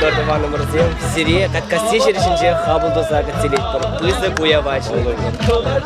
Хаклӑ тӑванӑмӑрсем, сире Каткасси ҫӗрӗ ҫинче хапӑл туса кӗтсе илетпӗр. Пысӑк уява чӗнетпӗр.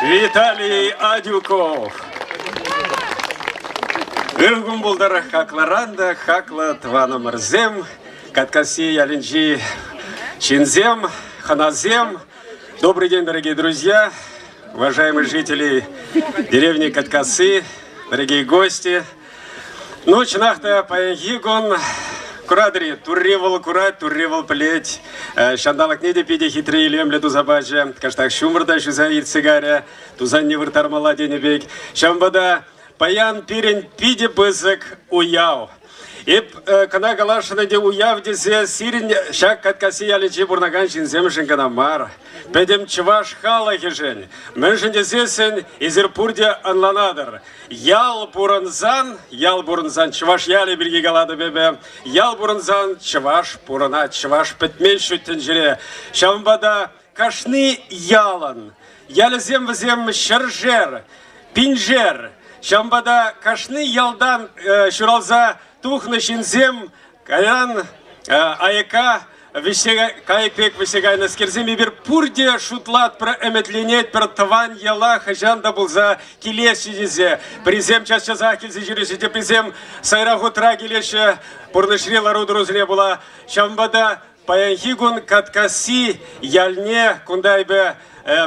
Виталий Адюков. Ыр кун пултӑр хаклӑран та хаклӑ тӑванӑмӑрсем, Каткасси ялӗнчи ҫынсем, хӑнасем. Добрый день, дорогие друзья, уважаемые жители деревни Каткасы, дорогие гости. Ну, чӑнах та, паянхи кун куратӑр-и, турри вӑл курать, турри вӑл пӗлет. Ҫанталӑкне те питӗ хитре илемлӗ туса пачӗ. Кӑштах ҫумӑр та ҫуса иртсе кайрӗ, тусанне вырттармалла тенӗ пек. Ҫавӑнпа та паян пирӗн питӗ пысӑк уяв. Эп кӑна каласшӑн ӗнтӗ уяв тесе сирӗн ҫак Каткасси ялӗнче пурӑнакан ҫынсемшӗн кӑна мар, пӗтӗм чӑваш халӑхӗшӗн. Мӗншӗн тесессӗн эсир пурте ӑнланатӑр. Ял пурӑнсан, ял пурӑнсан, чӑваш ялӗ пирки калатӑп эпӗ, ял пурӑнсан чӑваш пурӑнать, чӑваш пӗтмен ҫут тӗнчере. Ҫавӑнпа та кашни ялӑн, ялӗсем вӗсем ҫӗршер, пиншер. Ҫавӑнпа та кашни ялтан ҫуралса тухнӑ ҫынсем кайран аякка вӗҫсе кайӑк пек вӗҫсе кайнӑскерсем эпир пурте шутлатпӑр, ӗмӗтленетпӗр тӑван яла хӑҫан та пулса килесчӗ тесе. Пӗрисем час-часах килсе ҫӳреҫҫӗ, теприсем сайра хутра килеҫҫӗ пурнӑҫри лару-тӑрусене пула. Ҫавӑнпа та Паянхи кун Каткасси ялне кунта эпӗ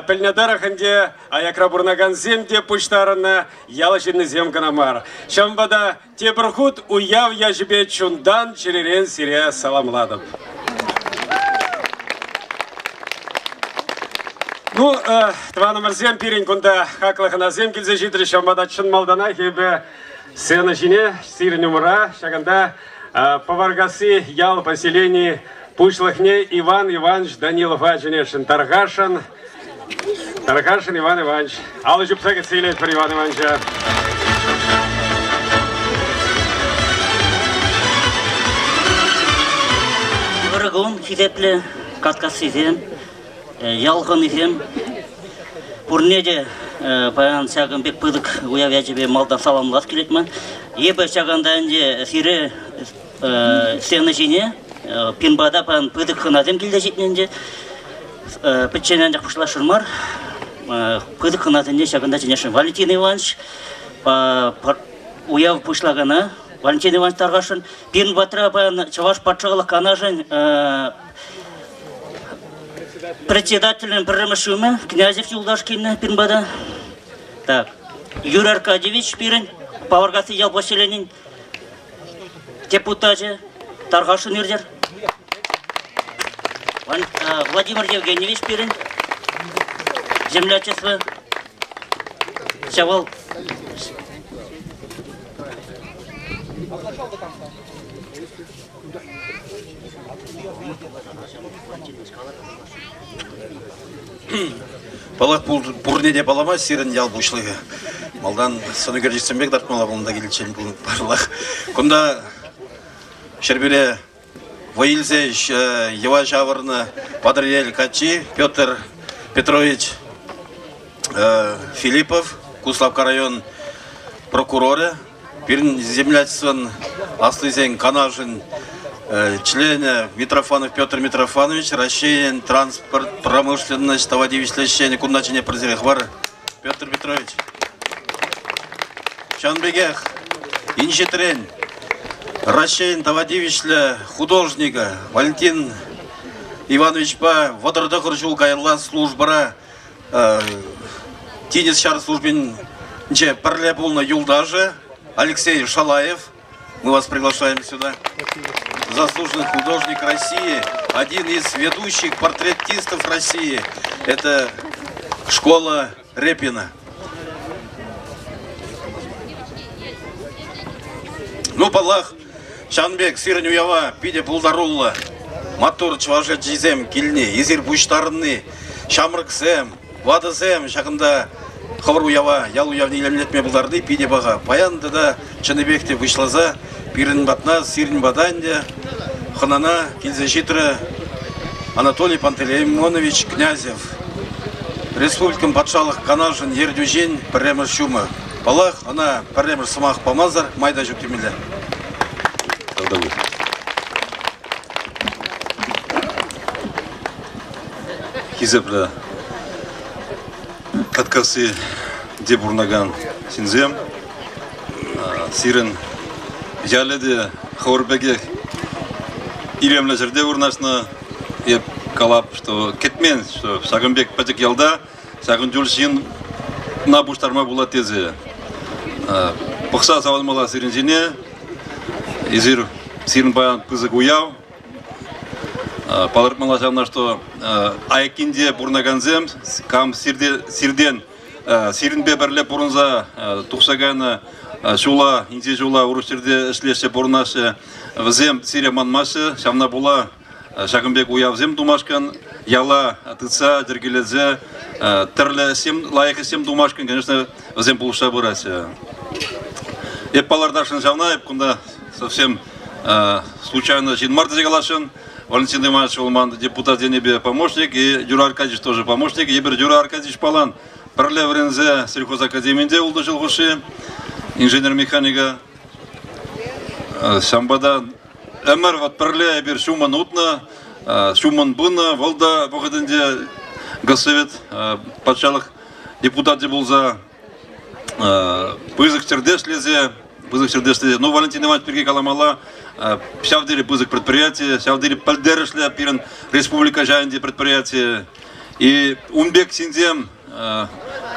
пӗлнӗ тӑрӑх ӗнтӗ аякра пурӑнакансем те пуҫтарӑннӑ, ял ҫыннисем кӑна мар. Ҫавӑнпа та тепӗр хут уяв ячӗпе чунтан чӗререн сире саламлатӑп. Ну, тӑванӑмӑрсем, пирӗн кунта хаклӑ хӑнасем килсе ҫитрӗҫ. Ҫавӑнпа та чӑн малтанах эпӗ сцена ҫине сирӗн умра ҫакӑнта Пӑваркасси ял поселени пуҫлӑхне Иван Иванович Данилова чӗнесшӗн. Тархасшӑн, тархасшӑн Иван Иванович. Алӑ ҫупса кӗтсе илетпӗр Иван Ивановича. Ырӑ кун, хисеплӗ Каткассисем, ял хӑнисем. Пурне те паян ҫакӑн пек пысӑк уяв ячӗпе малтан саламлас килет ман. Эпӗ ҫакӑнта ӗнтӗ сире сцена ҫине пинпата паян пысӑк хӑнасем килсе ҫитнӗ ӗнтӗ. Пӗччен анчах пуҫласшӑн мар. Пысӑк хӑнасене ҫакӑнта чӗнесшӗн. Валентин Иванович уяв пуҫлакана Валентин Иванович тархасшӑн. Пирӗн патра паян Чӑваш патшалӑх канашӗн Председателӗн пӗрремӗш ҫумӗ Князев юлташ килнӗ пирӗн пата. Так, Юрий Аркадьевич пирӗн Паваркасси ял поселенин депутачӗ. Тархасшӑн иртӗр. Владимир Евгеньевич пирӗн землячество. Ҫавал Паллах, пурне те палламасть сирӗн ял пуҫлӑхӗ. Малтан сӑн ӳкерчӗксемпе кӑтартмалла пулнӑ киличчен паллах. Кунта Ҫӗрпӳре вӑй илсе йӑва ҫавӑрнӑ Патӑрьел каччи Петр Петрович Филиппов, Куславкка район прокурорӗ, пирӗн землячествӑн аслисен канашӗн членӗ Митрофанов Петр Митрофанович, Раҫҫейӗн транспорт промышленность тава тивӗҫлӗ ӗҫченӗ кунта чӗне пӗрсерех хӑвар. Петр Петрович. Ҫавӑн пекех инҫетрен Раҫҫейӗн тава тивӗҫлӗ художникӗ Валентин Ивановичпа 39 ҫул каялла службӑра Тинӗс ҫар службинче пӗрле пулнӑ юлташӗ Алексей Шалаев. Мы вас приглашаем сюда. Заслуженный художник России, один из ведущих портретистов России. Это школа Репина. Ну, паллах, ҫавӑн пек сирӗн уява питӗ пултаруллӑ маттур чӑваш ачисем килни, эсир пуҫтарӑнни, ҫамрӑксем, ватӑсем ҫакӑнта хӑвӑр уява, ял уявне илемлетме пултарни питӗ паха. Паян тата чӑннипех те пуҫласа пирӗн патна, сирӗн пата ӗнтӗ хӑнана килсе ҫитрӗ Анатолий Пантелеймонович Князев, республикӑн патшалӑх канашӗн ертӳҫин пӗрремӗш ҫумӗ. Паллах, ӑна пӗрремӗш сӑмах памасӑр май та ҫук темелле. Хисеплӗ Каткасси те пурӑнакан ҫынсем, сирӗн ялӗ те хӑвӑр пекех илемлӗ ҫӗрте вырнаҫнӑ. Эп калап, что кӗтмен, что ҫакӑн пек пӗчӗк ялта ҫакӑн чуль ҫынна пуҫтарма пулать тесе. Пӑхса савӑнмалла сирӗн ҫине. Эсир сирӗн паян пысӑк уяв. Палӑртмалла ҫавна, что айккинче пурӑнакансем, кам сиртен сирӗнпе пӗрле пурӑнса тухса кайнӑ ҫула, инҫе ҫула урӑх ҫӗрте ӗҫлеҫҫӗ, пурӑнаҫҫӗ, вӗсем сире манмаҫҫӗ. Ҫавна пула ҫакӑн пек уявсем тумашкӑн яла тытса, йӗркелесе тӗрлӗ ӗҫсем, лайӑх ӗҫсем тумашкӑн, конечно, вӗсем пулӑшса пыраҫҫӗ. Эп палӑртасшӑн ҫавна, эп кунта совсем случайно ҫын мар тесе каласшӑн. Валентин Иванович вӑл ман депутат енӗпе помощник, и Юрий Аркадьевич тоже помощник. Эпир Юрий Аркадьевич палан пӗрле вӗренсе сельхозакадеминче ултӑ ҫул хушши инженер-механика. Ҫавӑнпа та ӗмӗр вот пӗрле эпир ҫумӑн утнӑ, ҫумӑн пынӑ. Вӑл та вӑхӑтӗнче Госсовет патшалӑх депутачӗ пулса пысӑк ҫӗрте ӗҫлесе, пысӑк ҫӗрте ӗҫлесе. Ну, Валентин Иванович пирки каламалла, ҫав тери пысӑк предприяти, ҫав тери пӗлтерӗшлӗ пирӗн республика шайӗнчи предприяти. И ун пек ҫынсем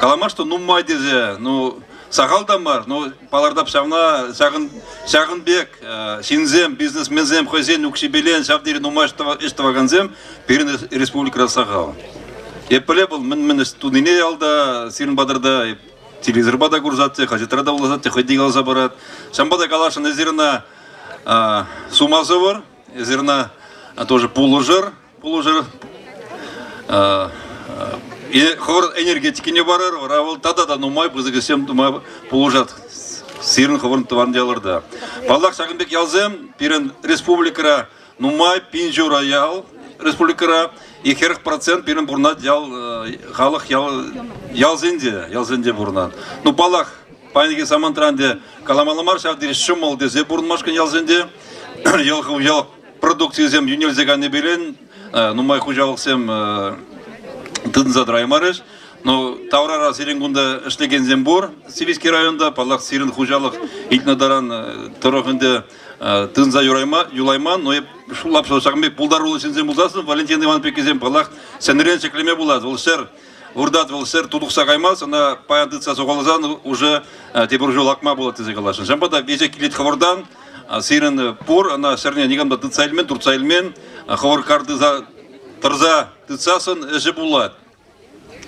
калама, что нумай тесе, ну, сахал та мар, но палӑртап ҫавна, ҫакӑн, ҫакӑн пек ҫынсем, бизнесменсем хӑйсен укҫипелен ҫав тери нумай ӗҫ тӑвакансем пирӗн республикӑра сахал. Эп пӗлеп вӑл мӗн-мӗн ӗҫ тунине ялта, сирӗн патӑрта телевизорпа та курсатчӗ, хаҫатра та вуласатчӗ, хӑй те каласа парать. Ҫавӑнпа та каласшӑн, эсир ӑна сума сӑвӑр, эсир ӑна тоже пулӑшӑр, пулӑшӑр. Хӑвӑр энергетикине парӑр, вара вӑл тата та нумай пысӑк ӗҫсем тума пулӑшать сирӗн хӑвӑрӑн тӑван ялӑрта. Паллах, ҫакӑн пек ялсем пирӗн республикӑра нумай, пин ҫура ял республикӑра, и 40% пирӗн пурӑнать ял, халӑх ял, ялсенче, ялсенче пурӑнать. Ну, паллах, паянхи самантран те каламалла мар, ҫав тери ҫӑмӑл тесе пурӑнмашкӑн ялсенче ял, ял продукцийӗсем йӳнелсе кайнипелен нумай хуҫалӑхсем тытӑнса тӑраймарӗҫ. Но таврара сирӗн кунта ӗҫлекенсем пур. Сивиски районта, паллах, сирӗн хуҫалӑх илтнӗ таран тӑрӑх ӗнтӗ тытӑнса юлайман. Но эп шутлап, ҫакӑн пек пултаруллӑ ҫынсем пулсассӑн Валентин Иван пеккисем, паллах, сӗнрен ҫӗклеме пулать. Вӑл ҫӗр выртать, вӑл ҫӗр тутӑхса каймасть, ӑна паян тытса сухаласан уже тепӗр ҫул акма пулать тесе каласшӑн. Ҫавӑнпа та веҫех килет хӑвӑртан. Сирӗн пур, ӑна ҫӗрне никам та тытса илмен, туртса илмен. Хӑвӑр картиса тӑрса тытсассӑн ӗҫӗ пулать.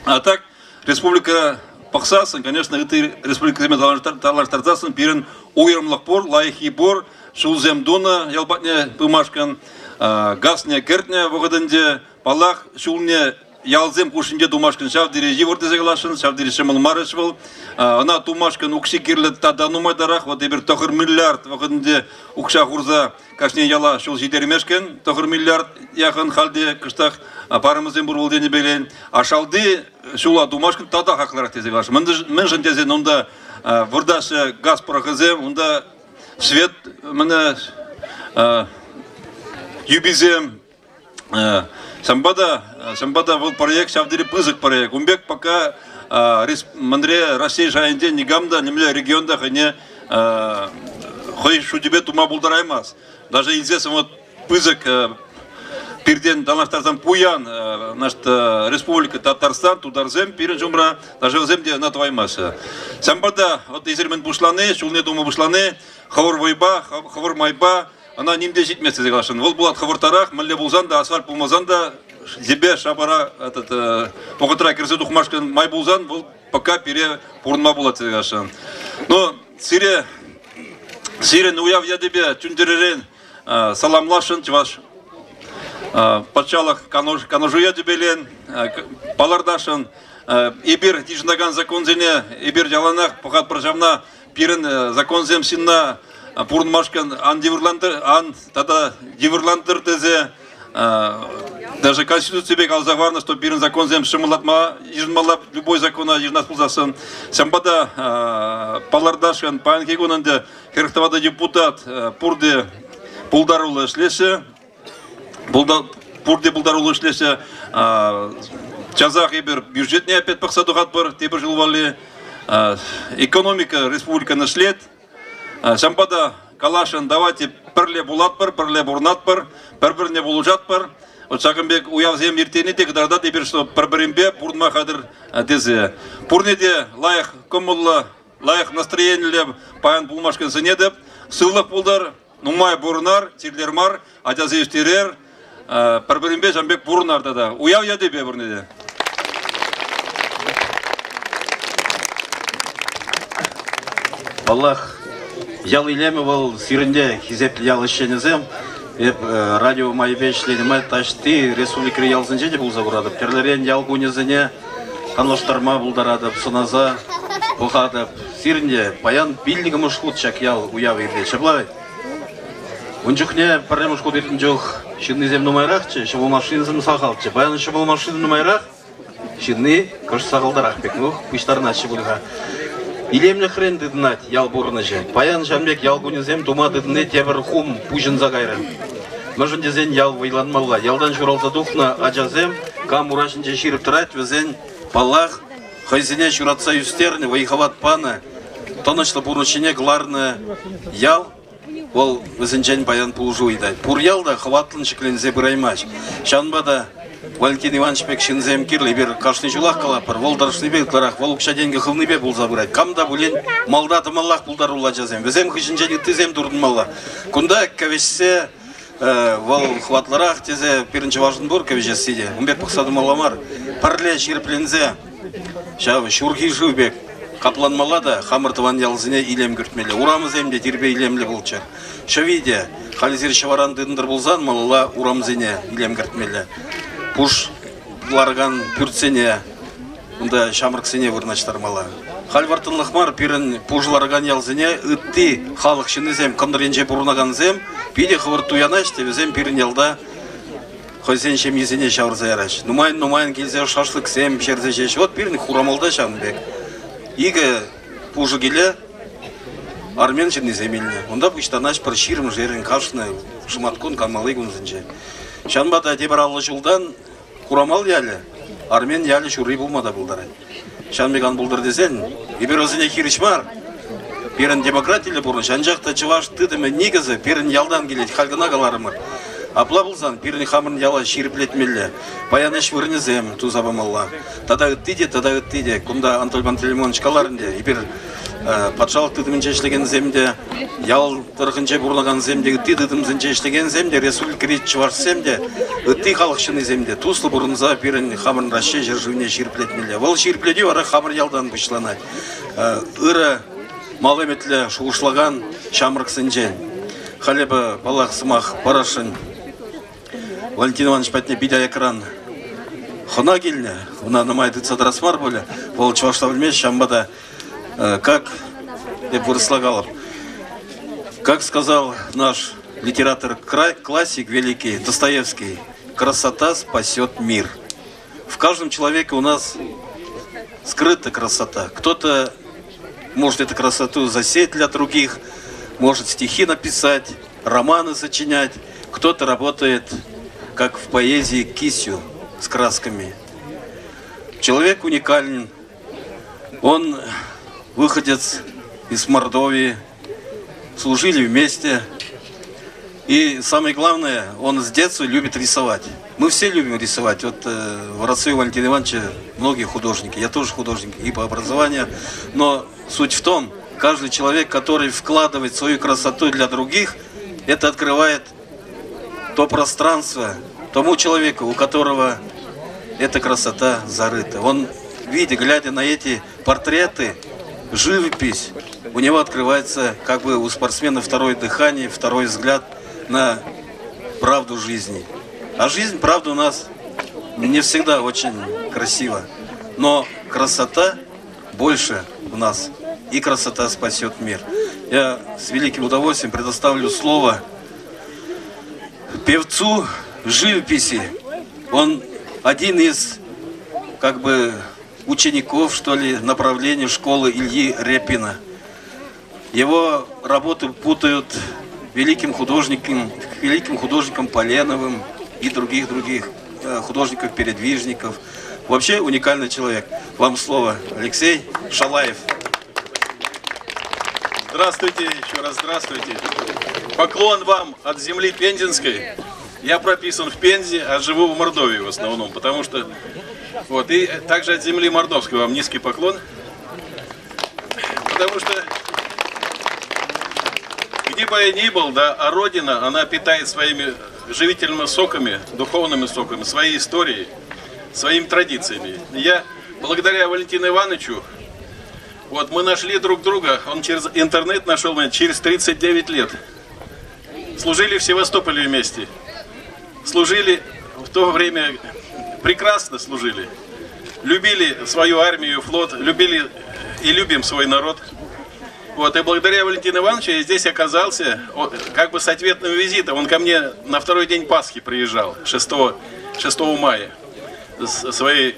А так республика пӑхсассӑн, конечно, ытти республикӑсемпе танлаштарсассӑн пирӗн уйрӑмлӑх пур, лайӑххи пур. Ҫулсем тунӑ ял патне пымашкӑн, газне кӗртнӗ вӑхӑтӗнче. Паллах, ҫулне ялсем хушшинче тумашкӑн ҫав тери йывӑр тесе каласшӑн, ҫав тери ҫӑмӑл мар ӗҫ вӑл. Ӑна тумашкӑн укҫи кирлӗ тата нумайтарах. Вот эпир 9 миллиард вӑхӑтӗнче укҫа хурса кашни яла ҫул ҫитермешкӗн 9 миллиард яхӑн халь те кӑштах парӑмӗсем пур вӑл тенӗпелен. А шалти ҫула тумашкӑн тата хаклӑрах тесе каласшӑн. Мӗншӗн тесен унта выртаҫҫӗ газ пӑрӑхӗсем, унта свет мӗне юписем. Ҫавӑнпа та, ҫавӑнпа та вӑл проект ҫав тери пысӑк проект. Ун пек пока мӗнре Раҫҫей шайӗнче никам та, нимле регион та хӑйне хӑй шучӗпе тума пултараймасть. Даже илсессӗн вот пысӑк пиртен танлаштарсан пуян значит, республика Татарстан, тутарсем пирӗн ҫумра, даже вӗсем те ӑна тӑваймаҫҫӗ. Ҫавӑнпа та вот эсир мӗн пуҫлани, ҫулне тума пуҫлани, хӑвӑр вӑйпа, хӑвӑр майпа ӑна ним те ҫитмест тесе каласшӑн. Вӑл пулать хӑвӑрттарах, мӗнле пулсан та, асфальт пулмасан та, йӗпе шапара этот, вӑхӑтра кӗрсе тухмашкӑн май пулсан, вӑл пока пире пурӑнма пулать тесе каласшӑн. Но сире, сирӗн уяв ячӗпе чун-чӗререн саламласшӑн Чӑваш патшалӑх канашу ячӗпелен палӑртасшӑн. Эпир йышӑнакан законсене эпир яланах пӑхатпӑр ҫавна. Пирӗн законсем ҫынна пурӑнмашкӑн ан йывӑрлантӑр, ан тата йывӑрлантӑр тесе даже Конституципе каласа хӑварнӑ, что пирӗн законсем ҫӑмӑллатма йышӑнмалла, любой закона йышӑнас пулсассӑн. Ҫавӑнпа та палӑртасшӑн, паянхи кун ӗнтӗ 44 депутат пурте пултаруллӑ ӗҫлеҫҫӗ. Пурте пултаруллӑ ӗҫлеҫҫӗ. Часах эпир бюджетне опять пӑхса тухатпӑр тепӗр ҫул валли. Экономика республикӑн ӗҫлет. Ҫавӑнпа та каласшӑн, давайте пӗрле пулатпӑр, пӗрле пурӑнатпӑр, пӗр-пӗрне пулӑшатпӑр. Вот ҫакӑн пек уявсем ирттерни те кӑтартать эпир, что пӗр-пӗринпе пурӑнма хатӗр тесе. Пурне те лайӑх кӑмӑллӑ, лайӑх настроениллӗ паян пулмашкӑн сӗнетӗп. Сывлӑх пултӑр, Нумай пурӑнар, чирлер мар, ачасем ӳстерер, пӗр-пӗринпе ҫавӑн пек пурӑнар тата. Уяв ячӗпе пурне те. Паллах, ял илемӗ вӑл сирӗнте, хисеплӗ ял ӗҫченӗсем. Эп радио майӗпе ӗҫленӗ май таҫти республикӑри ялсенче те пулса куратӑп. Тӗрлӗрен ял кунӗсене танлаштарма пултаратӑп, сӑнаса пӑхатӑп. Сирӗн те паян пиллӗкмӗш хут ҫак ял уявӗ иртет. Ҫапла вӗт? Ун чухне пӗрремӗш хут иртнӗ чух ҫыннисем нумайрахчӗ, ҫӑмӑл машинӑсем сахалччӗ. Паян ҫӑмӑл машина нумайрах, ҫынни кӑшт сахалтарах пек. Ну, пуҫтарӑнаҫҫӗ пуль-ха. Илемлӗхрен тытӑнать ял пурнӑҫӗ. Паян ҫавӑн пек ял кунӗсем тума тытӑнни тепӗр хум пуҫӑнса кайрӗ. Мӗншӗн тесен ял вӑйланмалла. Ялтан ҫуралса тухнӑ ачасем кам ура ҫинче ҫирӗп тӑрать, вӗсен, паллах, хӑйсене ҫуратса ӳстернӗ, вӑй-хӑват панӑ, тӑнӑҫлӑ пурнӑҫ ҫине кӑларнӑ ял вӑл вӗсенчен паян пулӑшу ыйтать. Пур ял та хӑватлӑн ҫӗкленсе пыраймасть. Ҫавӑнпа та Валентин Иванович пек ҫынсем кирлӗ. Эпир кашни ҫулах калатпӑр, вӑл тӑрӑшнипе ытларах, вӑл укҫа-тенкӗ хывнипе пулса пырать. Кам та пулин малта тӑмаллах пултаруллӑ ачасем. Вӗсем хыҫӗнчен ыттисем туртӑнмалла. Кунта кӗвӗҫсе вӑл хӑватлӑрах тесе пирӗн чӑвашӑн пур кӗвӗҫесси те. Ун пек пӑхса тӑмалла мар. Пӗрле ҫирӗпленсе ҫав ҫурхи шыв пек капланмалла та хамӑр тӑван ялсене илем кӳртмелле. Урамсем те тирпей-илемлӗ пулччӑр. Ҫӑви те халь эсир ҫӑваран тытӑнтӑр пулсан малалла урамсене илем кӗртмелле. Пуш ларакан пӳртсене унта ҫамрӑксене вырнаҫтармалла. Халь вӑрттӑнлӑх мар, пирӗн пушӑ ларакан ялсене ытти халӑх ҫыннисем, кӑнтӑр енче пурӑнакансем питӗ хӑвӑрт туянаҫҫӗ те вӗсем пирӗн ялта хӑйсен ҫемйисене ҫавӑрса яраҫҫӗ. Нумайӑн-нумайӑн килсе шашлыксем пӗҫерсе ҫеҫ. Вот пирӗн Хурамалта ҫавӑн пек. Икӗ пушӑ киле армян ҫыннисем илнӗ. Унта пуҫтарнаҫ пӗр ҫирӗмшерӗн кашни шӑматкун канмалли кунсенче. Ҫавӑнпа та тепӗр 50 ҫултан Хурамал ялӗ армян ялӗ ҫурри пулма та пултарать. Ҫавӑн пек ан пултӑр тесен, эпир вӗсене хирӗҫ мар. Пирӗн демократиллӗ пурнӑҫ, анчах та чӑваш тытӑмӗн никӗсӗ пирӗн ялтан килет, халь кӑна каларӑмӑр. Апла пулсан пирӗн хамӑрӑн яла ҫирӗплетмелле, паян ӗҫ вырӑнӗсем туса памалла. Тата ытти те, тата ытти те. Кунта Анатолий Пантелеймонович калар ӗнтӗ, эпир патшалӑх тытӑмӗнче ӗҫлекенсем те, ял тӑрӑхӗнче пурӑнакансем те, ытти тытӑмсенче ӗҫлекенсем те, республикӑри чӑвашсем те, ытти халӑх ҫыннисем те туслӑ пурӑнса пирӗн хамӑрӑн Раҫҫей ҫӗршывне ҫирӗплетмелле. Вӑл ҫирӗплетӳ вара хамӑр ялтан пуҫланать. Ырӑ, мал ӗмӗтлӗ шухӑшлакан ҫамрӑксенчен. Халь эпӗ, паллах, сӑмах парасшӑн. Валентин Иванович патне питӗ аякран хӑна килнӗ. Ӑна нумай тытса тӑрас мар пулӗ. Вӑл чӑвашла пӗлмест, ҫавӑнпа та как эп вырӑсла калӑп. Как сказал наш литератор классик великий Достоевский, красота спасет мир. В каждом человеке у нас скрыта красота. Кто-то может эту красоту засеять для других, может стихи написать, романы сочинять. Кто-то работает, как в поэзии, кисью с красками. Человек уникален. Он выходец из Мордовии, служили вместе. И самое главное, он с детства любит рисовать. Мы все любим рисовать. Вот в России Валентина Ивановича многие художники. Я тоже художник и по образованию. Но суть в том, каждый человек, который вкладывает свою красоту для других, это открывает то пространство тому человеку, у которого эта красота зарыта. Он, видя, глядя на эти портреты, живопись, у него открывается как бы у спортсмена второе дыхание, второй взгляд на правду жизни. А жизнь, правда, у нас не всегда очень красива. Но красота больше в нас, и красота спасет мир. Я с великим удовольствием предоставлю слово певцу живописи. Он один из, как бы, учеников, что ли, направления школы Ильи Репина. Его работы путают великим художником, великим художником Поленовым и других-других художников-передвижников. Вообще уникальный человек. Вам слово, Алексей Шалаев. Здравствуйте, еще раз здравствуйте. Поклон вам от земли Пензенской. Я прописан в Пензе, а живу в Мордовии в основном, потому что... Вот, и также от земли Мордовской вам низкий поклон. Потому что где бы я ни был, да, а Родина, она питает своими живительными соками, духовными соками, своей историей, своими традициями. Я, благодаря Валентину Ивановичу, вот мы нашли друг друга, он через интернет нашел меня через 39 лет. Служили в Севастополе вместе. Служили в то время, прекрасно служили. Любили свою армию, флот, любили и любим свой народ. Вот, и благодаря Валентину Ивановичу я здесь оказался как бы с ответным визитом. Он ко мне на второй день Пасхи приезжал, 6, 6 мая, с своей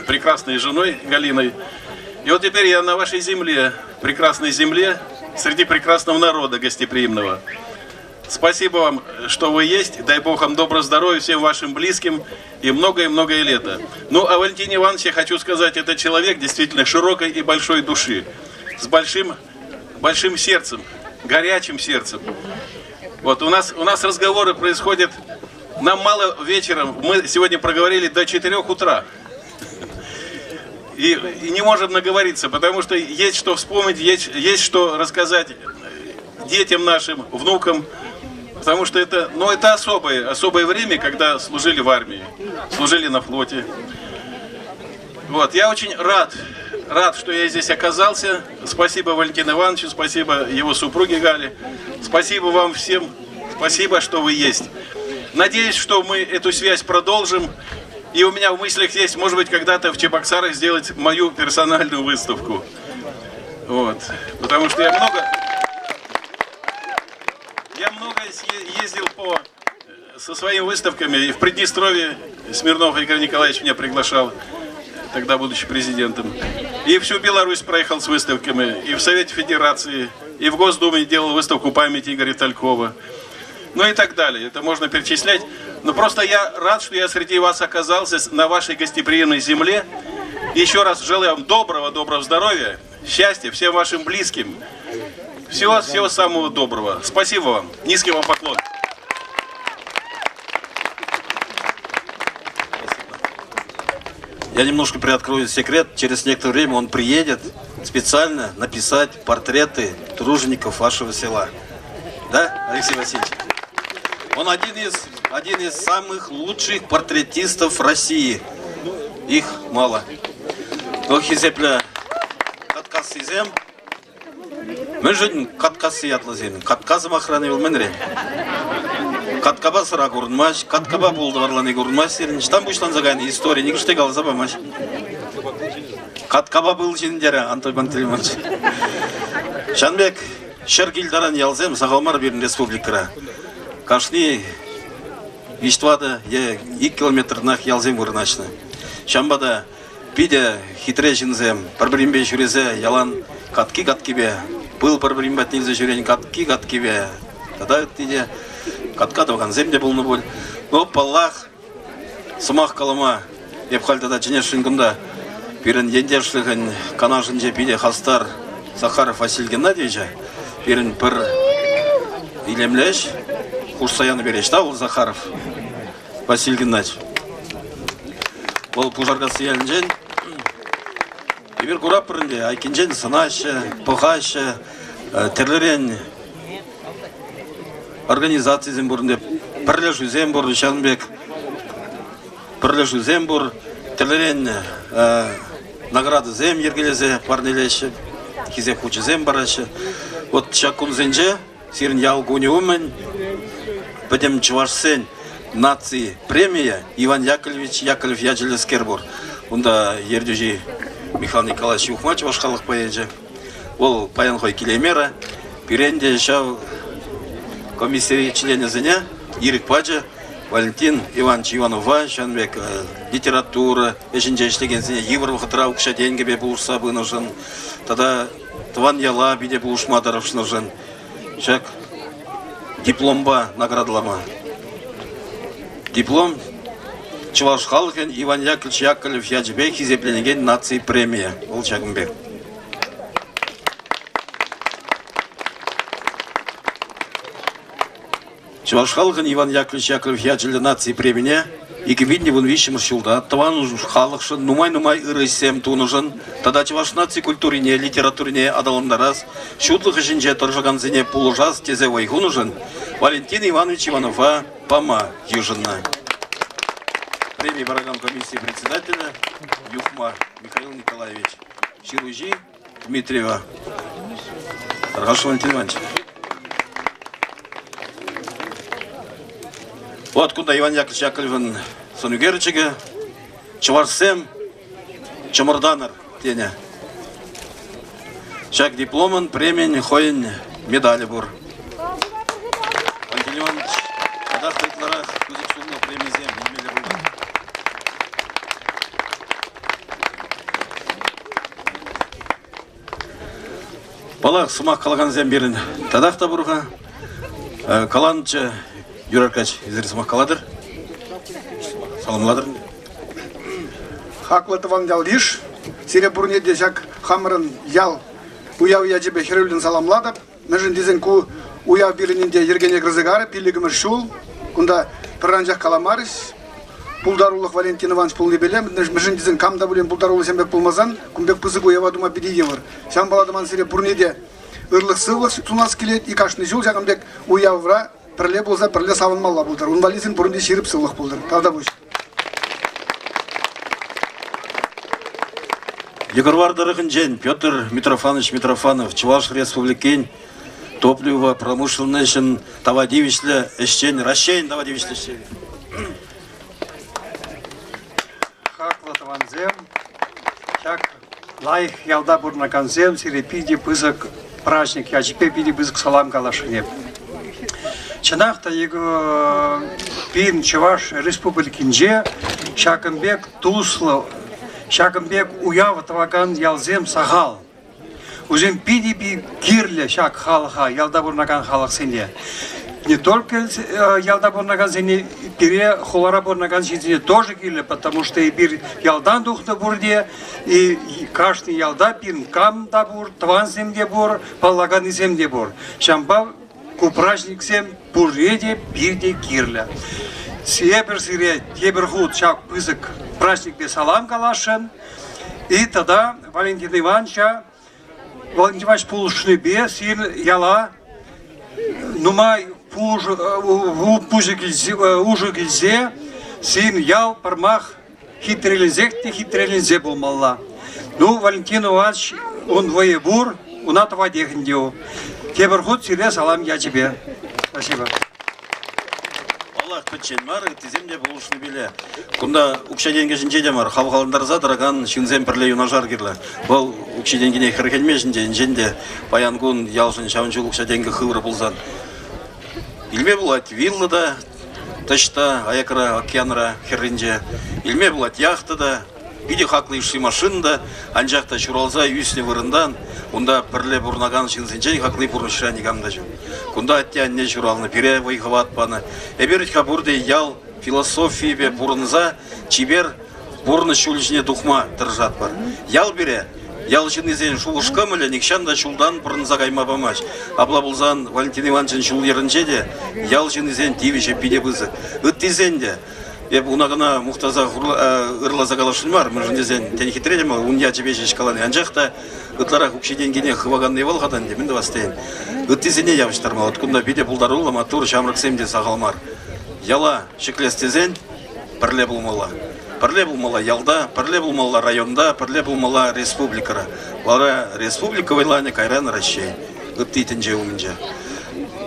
прекрасной женой Галиной. И вот теперь я на вашей земле, прекрасной земле, среди прекрасного народа гостеприимного. Спасибо вам, что вы есть. Дай Бог вам доброго здоровья, всем вашим близким и многое-многое лето. Ну, о Валентине Ивановиче хочу сказать, это человек действительно широкой и большой души, с большим, большим сердцем, горячим сердцем. Вот у нас, у нас разговоры происходят, нам мало вечером, мы сегодня проговорили до 4 утра. И, и не можем наговориться, потому что есть что вспомнить, есть, есть что рассказать детям нашим, внукам, потому что это, ну, это особое, особое время, когда служили в армии, служили на флоте. Вот, я очень рад, рад, что я здесь оказался. Спасибо Валентину Ивановичу, спасибо его супруге Гале, спасибо вам всем, спасибо, что вы есть. Надеюсь, что мы эту связь продолжим. И у меня в мыслях есть, может быть, когда-то в Чебоксарах сделать мою персональную выставку. Вот. Потому что я много, я много ездил по, со своими выставками. И в Приднестровье Смирнов Игорь Николаевич меня приглашал, тогда будучи президентом. И всю Беларусь проехал с выставками, и в Совете Федерации, и в Госдуме делал выставку памяти Игоря Талькова. Ну и так далее. Это можно перечислять. Но просто я рад, что я среди вас оказался на вашей гостеприимной земле. Еще раз желаю вам доброго-доброго здоровья, счастья всем вашим близким. Всего-всего самого доброго. Спасибо вам. Низкий вам поклон. Я немножко приоткрою секрет. Через некоторое время он приедет специально написать портреты тружеников вашего села. Да, Алексей Васильевич? Он один из, один из самых лучших портретистов России. Их мало. Но хисеплӗ Каткассисем Мӗншӗн Каткасси ятлӑ сирӗн? Катка сӑмахран вӑл мӗнрен? Каткапа сӑра курӑнмасть, каткапа пултӑ варлани курӑнмасть сирӗн. Ӑҫтан пуҫланса кайнӑ истори нихӑш те каласа памасть. Каткапа пыл ҫын терӗ Антон Пантелеймонович. Ҫавӑн пек 100 кил таран ялсем сахал мар пирӗн республикӑра. Кашни виҫ-тӑватӑ е ик километртанах ялсем вырнаҫнӑ. Ҫавӑнпа та питӗ хитре ҫынсем пӗр-пӗринпе ҫӳресе ялан катки-каткипе, пыл пӗр-пӗрин патне илсе ҫӳрен катки-каткипе тата ытти те катка тӑвакансем те пулнӑ пуль. Ну, паллах, сӑмах калама эп халь тата чӗнесшӗн кунта. Пирӗн ентешлӗхӗн канашӗнче питӗ хастар Захаров Василий Геннадьевича пирӗн пӗр илемлӗ ӗҫ хушса янӑ пире. Ӑҫта вӑл Захаров Василий Геннадьевич? Вӑл Пушаркасси ялӗнчен. Эпир куратпӑр ӗнтӗ, айккинчен сӑнаҫҫӗ, пӑхаҫҫӗ, тӗрлӗрен организацисем пур ӗнтӗ, пӗрлешӳсем пур, ҫавӑн пек пӗрлешӳсем пур, тӗрлӗрен наградӑсем йӗркелесе парнелеҫҫӗ, хисеп хучӗсем параҫҫӗ. Вот ҫак кунсенче сирӗн ял кунӗ умӗн пӗтӗм чӑвашсен наци премийӗ Иван Яковлевич Яковлев ячӗллӗскер пур. Унта ертӳҫи Михаил Николаевич Юхма чӑваш халӑх поэчӗ. Вӑл паян хӑй килеймерӗ. Пирӗн те ҫав комисси членӗсене ирӗк пачӗ Валентин Иванович Иванова ҫавӑн пек литература ӗҫӗнче ӗҫлекенсене йывӑр вӑхӑтра укҫа-тенкӗпе пулӑшса пынӑшӑн тата тӑван яла питӗ пулӑшма тӑрӑшнӑшӑн ҫак дипломпа наградӑлама. Диплом чӑваш халӑхӗн Иван Яковлевич Яковлев ячӗпе хисепленекен наци премийӗ. Вӑл ҫакӑн пек. Чӑваш халӑхӗн Иван Яковлевич Яковлев ячӗллӗ наци премине 2013 ҫулта тӑван халӑхшӑн нумай-нумай ырӑ ӗҫсем тунӑшӑн тата чӑваш наци культурине, литературине аталантарас, ҫутлӑх ӗҫӗнче тӑрӑшакансене пулӑшас тесе вӑй хунӑшӑн Валентин Иванович Иванова пама йышӑннӑ. Преми паракан комисси председателӗ Юхма Михаил Николаевич. Ҫыруҫи Дмитриева. Тархасшӑн, Валентин Иванович. Вот кунта Иван Яковлевич Яковлевӑн сӑнӳкерчӗкӗ. Чӑвашсем чӑмӑртанӑр тенӗ. Ҫак дипломӑн премин хӑйӗн медалӗ пур. Валентин Иванович татах та ытларах пысӑк сумлӑ премисем илмелле пулнӑ. Паллах, сӑмах калакансем пирӗн татах та пур-ха. Каланччӗ, Юрий Аркадьевич, эсир сӑмах калатӑр? Саламлатӑр. Хаклӑ тӑван ял-йыш, сире пурне те ҫак хамӑрӑн ял уяв ячӗпе хӗрӳллӗн саламлатӑп. Мӗншӗн тесен ку уяв пирӗн ӗнтӗ йӗркене кӗрсе карӗ, пиллӗкмӗш ҫул. Кунта пӗр анчах каламарӗҫ. Пултарулӑх Валентин Иванович пулнипеле, мӗншӗн тесен кам та пулин пултаруллӑ пек пулмасан, кун пек пысӑк уява тума питӗ йывӑр. Ҫавӑнпа та ман сире пурне те ырлӑх-сывлӑх сунас килет. И кашни ҫул ҫакӑн пек уявра пӗрле пулса пӗрле савӑнмалла пултӑр. Ун валли син пурин те ҫирӗп сывлӑх пултӑр. Тавтапуҫ. Йӑкӑрвар тӑрӑхӗнчен Петр Митрофанович Митрофанов Чӑваш Республикин топливо промышленноҫӗн тава тивӗҫлӗ ӗҫчен, Раҫҫейӗн тава тивӗҫлӗ ӗҫченӗ. Хаклӑ тӑвансем, ҫак лайӑх ялта пурӑнакансем сире питӗ пысӑк праҫник ячӗпе питӗ пысӑк салам каласшӑн эп. Чӑнах та пин Чӑваш Республикинче ҫакӑн пек туслӑ, ҫакӑн пек уяв тӑвакан ялсем сахал. Вӗсем питӗ кирлӗ ҫак халӑха, ялта пурӑнакан халӑхсене. Не только ялта пурӑнакансене, пире хулара пурӑнакан ҫынсене тоже кирлӗ, потому что эпир ялтан тухнӑ пурте, и кашни ялта пирӗн кам та пур, тӑвансем те пур, паллаканнисем те пур. Ҫавӑнпа ку праҫниксем пурре те пирте кирлӗ. Эпир сире тепӗр хут ҫак пысӑк праздникпе салам каласшӑн. И тата Валентин Ивановича Валентин Иванович пулӑшнипе сирӗн яла нумай пушӑ килсе сирӗн ял пӗрмах хитреленсех те хитреленсе пулмалла. Ну, Валентин Иванович, ун вӑйӗ пур, уна тӑватех ӗнтӗ. Тепӗр хут сире салам ячӗпе. Спасибо. Паллах, пӗччен мар, ыттисем те пулӑшнипеле. Кунта укҫа-тенкӗ ҫинче те мар, хавхалантарса тӑракан ҫынсем пӗрле юнашар кирлӗ. Вӑл укҫи-тенкине хӗрхенмест ӗнтӗ, енчен те паян кун ялшӑн ҫавӑн чул укҫа-тенкӗ хыврӗ пулсан. Илме пулать вилла та, таҫта аякра, океанра, хӗрринче. Илме пулать яхта та, питӗ хаклӑ йышши машина та, анчах та ҫуралса ӳснӗ вырӑнтан унта пӗрле пурӑнакан ҫынсенчен хакли пурнӑҫра никам та ҫук. Кунта атте-анне ҫуралнӑ, пире вӑй-хӑват панӑ. Эпир-ха пурте ял философийӗпе пурӑнса чипер пурнӑҫ ҫулӗ ҫине тухма тӑрӑшатпӑр. Ял пире, ял ҫыннисен шухӑш-кӑмӑлӗ нихҫан та ҫултан пӑрӑнса кайма памасть. Апла пулсан Валентин Ивановичӑн ҫул-йӗрӗнче те ял ҫыннисен тивӗҫӗ питӗ пысӑк. Ыттисен те эп уна кӑна мухтаса ырласа каласшӑн мар, мӗншӗн тесен тен хитре те мар, ун ячӗпе ҫеҫ калани. Анчах та ытларах укҫи-тенкине хываканни вӑл-ха та ӗнтӗ, мӗн тӑвас тейӗн. Ыттисене явӑҫтарма. Вот кунта питӗ пултаруллӑ, маттур ҫамрӑксем те сахал мар. Яла ҫӗклес тесен пӗрле пулмалла. Пӗрле пулмалла ялта, пӗрле пулмалла районта, пӗрле пулмалла республикӑра. Вара республика вӑйланӗ, кайран Раҫҫей, ытти тӗнче умӗнче.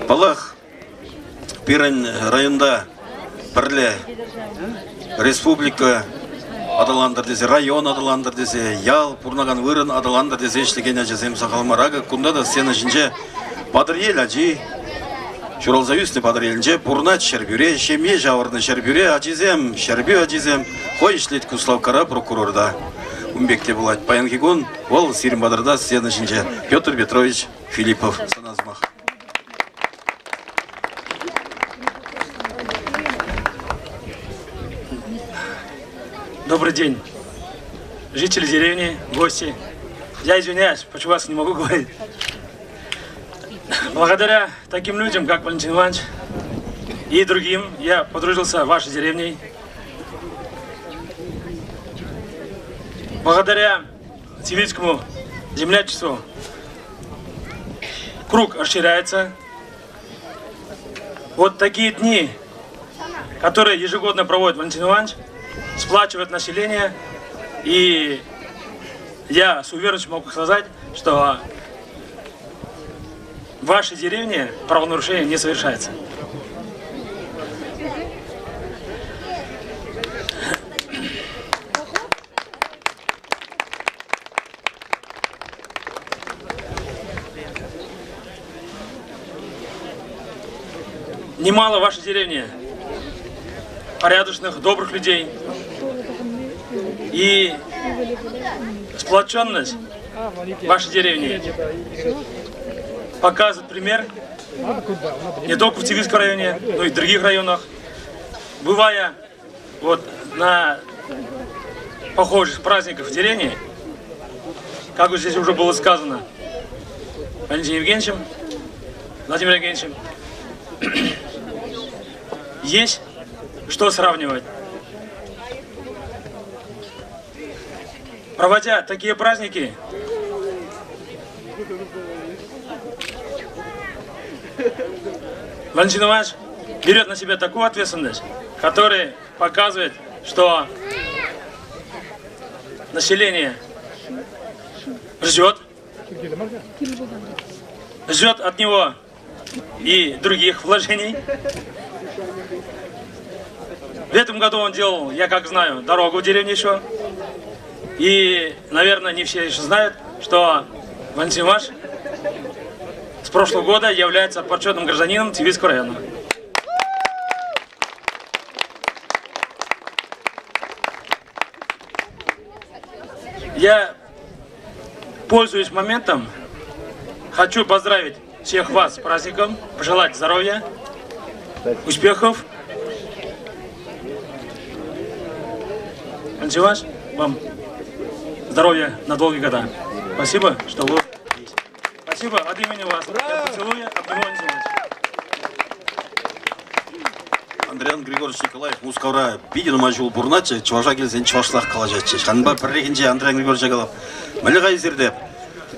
Паллах, пирӗн районта пӗрле республика аталантӑр тесе, район аталантӑр тесе, ял пурӑнакан вырӑн аталантӑр тесе ӗҫлекен ачасем сахал мар. Акӑ кунта та сцена ҫинче Патӑрьел ачи ҫуралса ӳснӗ Патӑрьелӗнче пурӑнать Ҫӗрпӳре, ҫемье ҫавӑрнӑ Ҫӗрпӳре ачисем, Ҫӗрпӳ ачисем, хӑй ӗҫлет Куславккара прокурорта. Ун пек те пулать. Паянхи кун вӑл сирӗн патӑрта сцена ҫинче. Петр Петрович Филиппов. Сана сӑмах. Добрый день, жители деревни, гости. Я извиняюсь, по-чувашски не могу говорить. Благодаря таким людям, как Валентин Иванович и другим, я подружился с вашей деревней. Благодаря Цивильскому землячеству круг расширяется. Вот такие дни, которые ежегодно проводит Валентин Иванович, сплачивает население. И я с уверенностью могу сказать, что в вашей деревне правонарушение не совершается. Немало в вашей деревне порядочных, добрых людей. И сплоченность вашей деревни показывает пример не только в Цивильском районе, но и в других районах. Бывая вот на похожих праздниках в деревне, как здесь уже было сказано, Валентином Евгеньевичем, Владимиром Евгеньевичем, есть что сравнивать. Проводя такие праздники, Валентин Иванович берет на себя такую ответственность, которая показывает, что население ждет, ждет от него и других вложений. В этом году он делал, я как знаю, дорогу в деревню еще. И, наверное, не все еще знают, что Валентин Иванович с прошлого года является почетным гражданином Цивильского района. Я, пользуясь моментом, хочу поздравить всех вас с праздником, пожелать здоровья, успехов. Валентин Иванович, вам здоровья на долгие года. Спасибо, что вы есть. Спасибо от имени вас. Я поцелую, обниму, Валентин Иванович. Андриян Григорьевич Николаев Мускавра питӗ нумай ҫул пурӑнатчӗ, чӑваша килсен чӑвашлах калаҫатчӗ. Ҫавӑнпа пӗррехинче Андриян Григорьевича калап, мӗнле-ха эсир те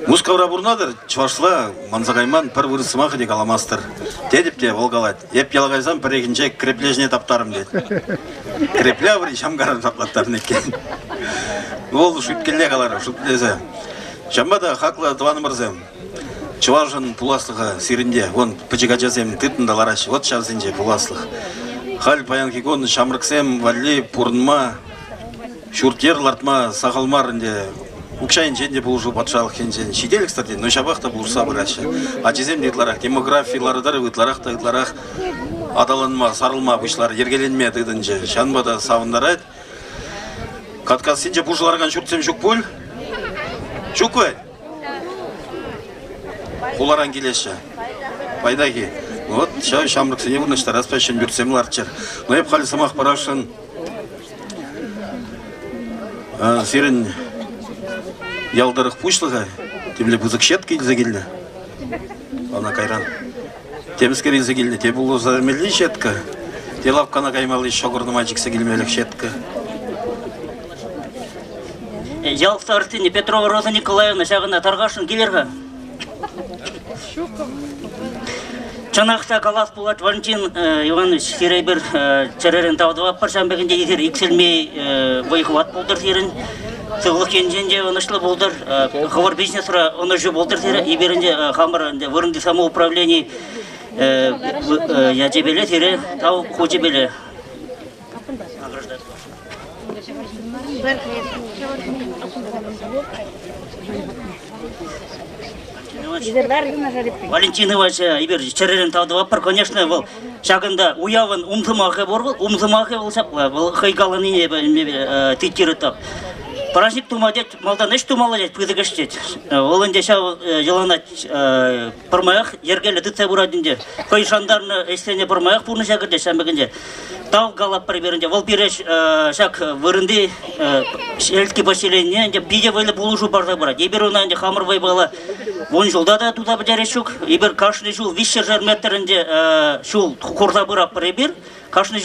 Мускавра пурӑнатӑр, чӑвашла манса кайман пӗр вырӑс сӑмахӗ те каламастӑр. Тетӗп те, вӑл калать, эп яла кайсан пӗррехинче крепле таптарӑм тет. Крепле аври ҫамкаран таплаттарнӑ иккен. Вӑл шӳткелле каларӗ, шӳтлесе. Ҫавӑнпа та хаклӑ тӑванӑмӑрсем, чӑвашӑн пуласлӑхӗ сирӗнте. Вон пӗчӗк ачасем тытнӑ та лараҫҫӗ. Вот ҫавсенче пуласлӑх. Халь паянхи кун ҫамрӑксем валли пурӑнма ҫурт-йӗр лартма сахал мар ӗнтӗ. Укҫа енчен те пулӑшу патшалӑх енчен ҫителӗксӗр те, но ҫапах та пулӑшса пыраҫҫӗ. Ачисем те ытларах демографи лару-тӑрӑвӗ ытларах та ытларах аталанма, сарӑлма пуҫларӗ, йӗркеленме тытӑнчӗ. Ҫавӑнпа та савӑнтарать. Каткассинче пушӑ ларакан ҫуртсем ҫук пуль? Ҫук вӗт? Хуларан килеҫҫӗ. Пайтах-и? Вот ҫав ҫамрӑксене вырнаҫтарас па ҫӗн пӳртсем ларччӑр. Но эп халь сӑмах парасшӑн Сирӗн ял тӑрӑх пуҫлӑхӗ темле пысӑк сетка илсе килнӗ. Ӑна кайран темскер илсе килнӗ. Те пулӑшса мелли сетка, те лавккана каймалли ҫӑкӑр нумай чиксе килмелӗх сетка. Ял старостине Петрова Роза Николаевна ҫакӑнта тархасшӑн килер-ха. Чӑнах та калас пулать, Валентин Иванович, сире эпир чӗререн тав тӑватпӑр. Ҫавӑн пек ӗнтӗ эсир иксӗлми вӑй-хӑват пултӑр сирӗн. Сывлӑх енчен те ӑнӑҫлӑ пултӑр. Хӑвӑр бизнесра ӑнӑҫу пултӑр сире. Эпир ӗнтӗ хамӑр ӗнтӗ вырӑнти самоуправлени ячӗпеле сире тав хучӗпеле награждать. Валентин Иванович, эпир чӗререн тав тӑватпӑр. Конечно, вӑл ҫакӑнта уявӑн умсӑмахӗ пур вӑл, умсӑмахӗ вӑл ҫапла. Вӑл хӑй каланине эпӗ тыттирӗттап. Праздник тума тет, малтан ӗҫ тумалла тет, пысӑк ӗҫ тет. Вӑл ӗнтӗ ҫав йӑлана пӗрмаях йӗркеллӗ тытса пырать ӗнтӗ. Хӑй шантарнӑ ӗҫсене пӗрмаях пурнӑҫа кӗртет ҫамрӑк ӗнтӗ. Тав калатпӑр эпир ӗнтӗ. Вӑл пире ҫак вырӑнти Эльски поселенине ӗнтӗ питӗ вӑйлӑ пулӑшу парса пырать. Эпир ӑна ӗнтӗ хамӑр вӑйпала вун ҫулта та туса пӗтерес ҫук. Эпир кашни ҫул виҫҫӗшер метр ӗнтӗ ҫул хурса пыратпӑр эпир. Кашни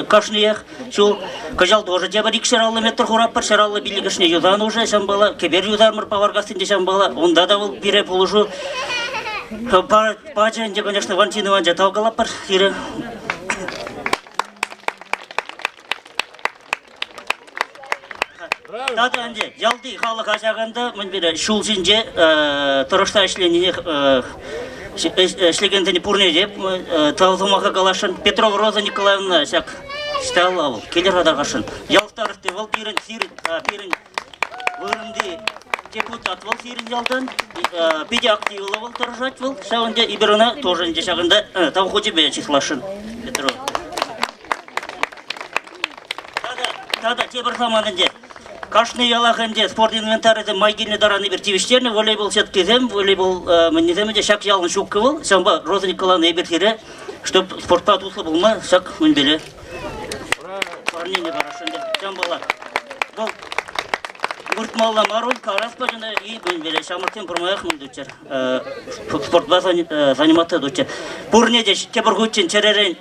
кашниех ҫул кӑҫал тоже тепӗр 250 метр хуратпӑр, 150 пиллӗкӗшне юсанӑ уже ҫавӑнпала, кӗпер юсармӑр Паваркассинче ҫавӑнпала, унта та вӑл пире пулӑшу пачӗ ӗнтӗ, конечно, Валентин Ивановича тав калатпӑр сире. Тата ӗнтӗ ялти халӑха ҫакӑнта мӗн пире ҫул ҫинче тӑрӑшса ӗҫленине ӗҫлекенсене пурне те тав сӑмаха каласшӑн. Петрова Роза Николаевна ҫак ҫталла вӑл килӗр тархасшӑн. Ял старости вӑл пирӗн сирӗн пирӗн вырӑнти депутат вӑл сирӗн ялтан питӗ активлӑ вӑл тӑрӑшать вӑл. Ҫавӑнта эпир ӑна тоже ӗнтӗ ҫакӑнта тав хучӗпе чысласшӑн Петрова. Тата тепӗр самант ӗнтӗ. Кашни ялах ӗнтӗ спорт инвентарӗсем май килнӗ таран эпир тивӗҫтернӗ. Волейбол сеткисем, волейбол мӗннисем ӗнтӗ ҫак ялӑн ҫуккӑ вӑл. Ҫавӑнпа Роза Николаевна эпир сире, чтоб спортпа туслӑ пулма ҫак мӗнпеле парнене парасшӑн ӗнтӗ. Ҫавӑнпала вӑл выртмалла мар ун, карас патӗнче и мӗнпеле ҫамрӑксем пӗрмаях мӗн туччӑр. Спортпа заниматься туччӗ. Пурне те тепӗр хутчен чӗререн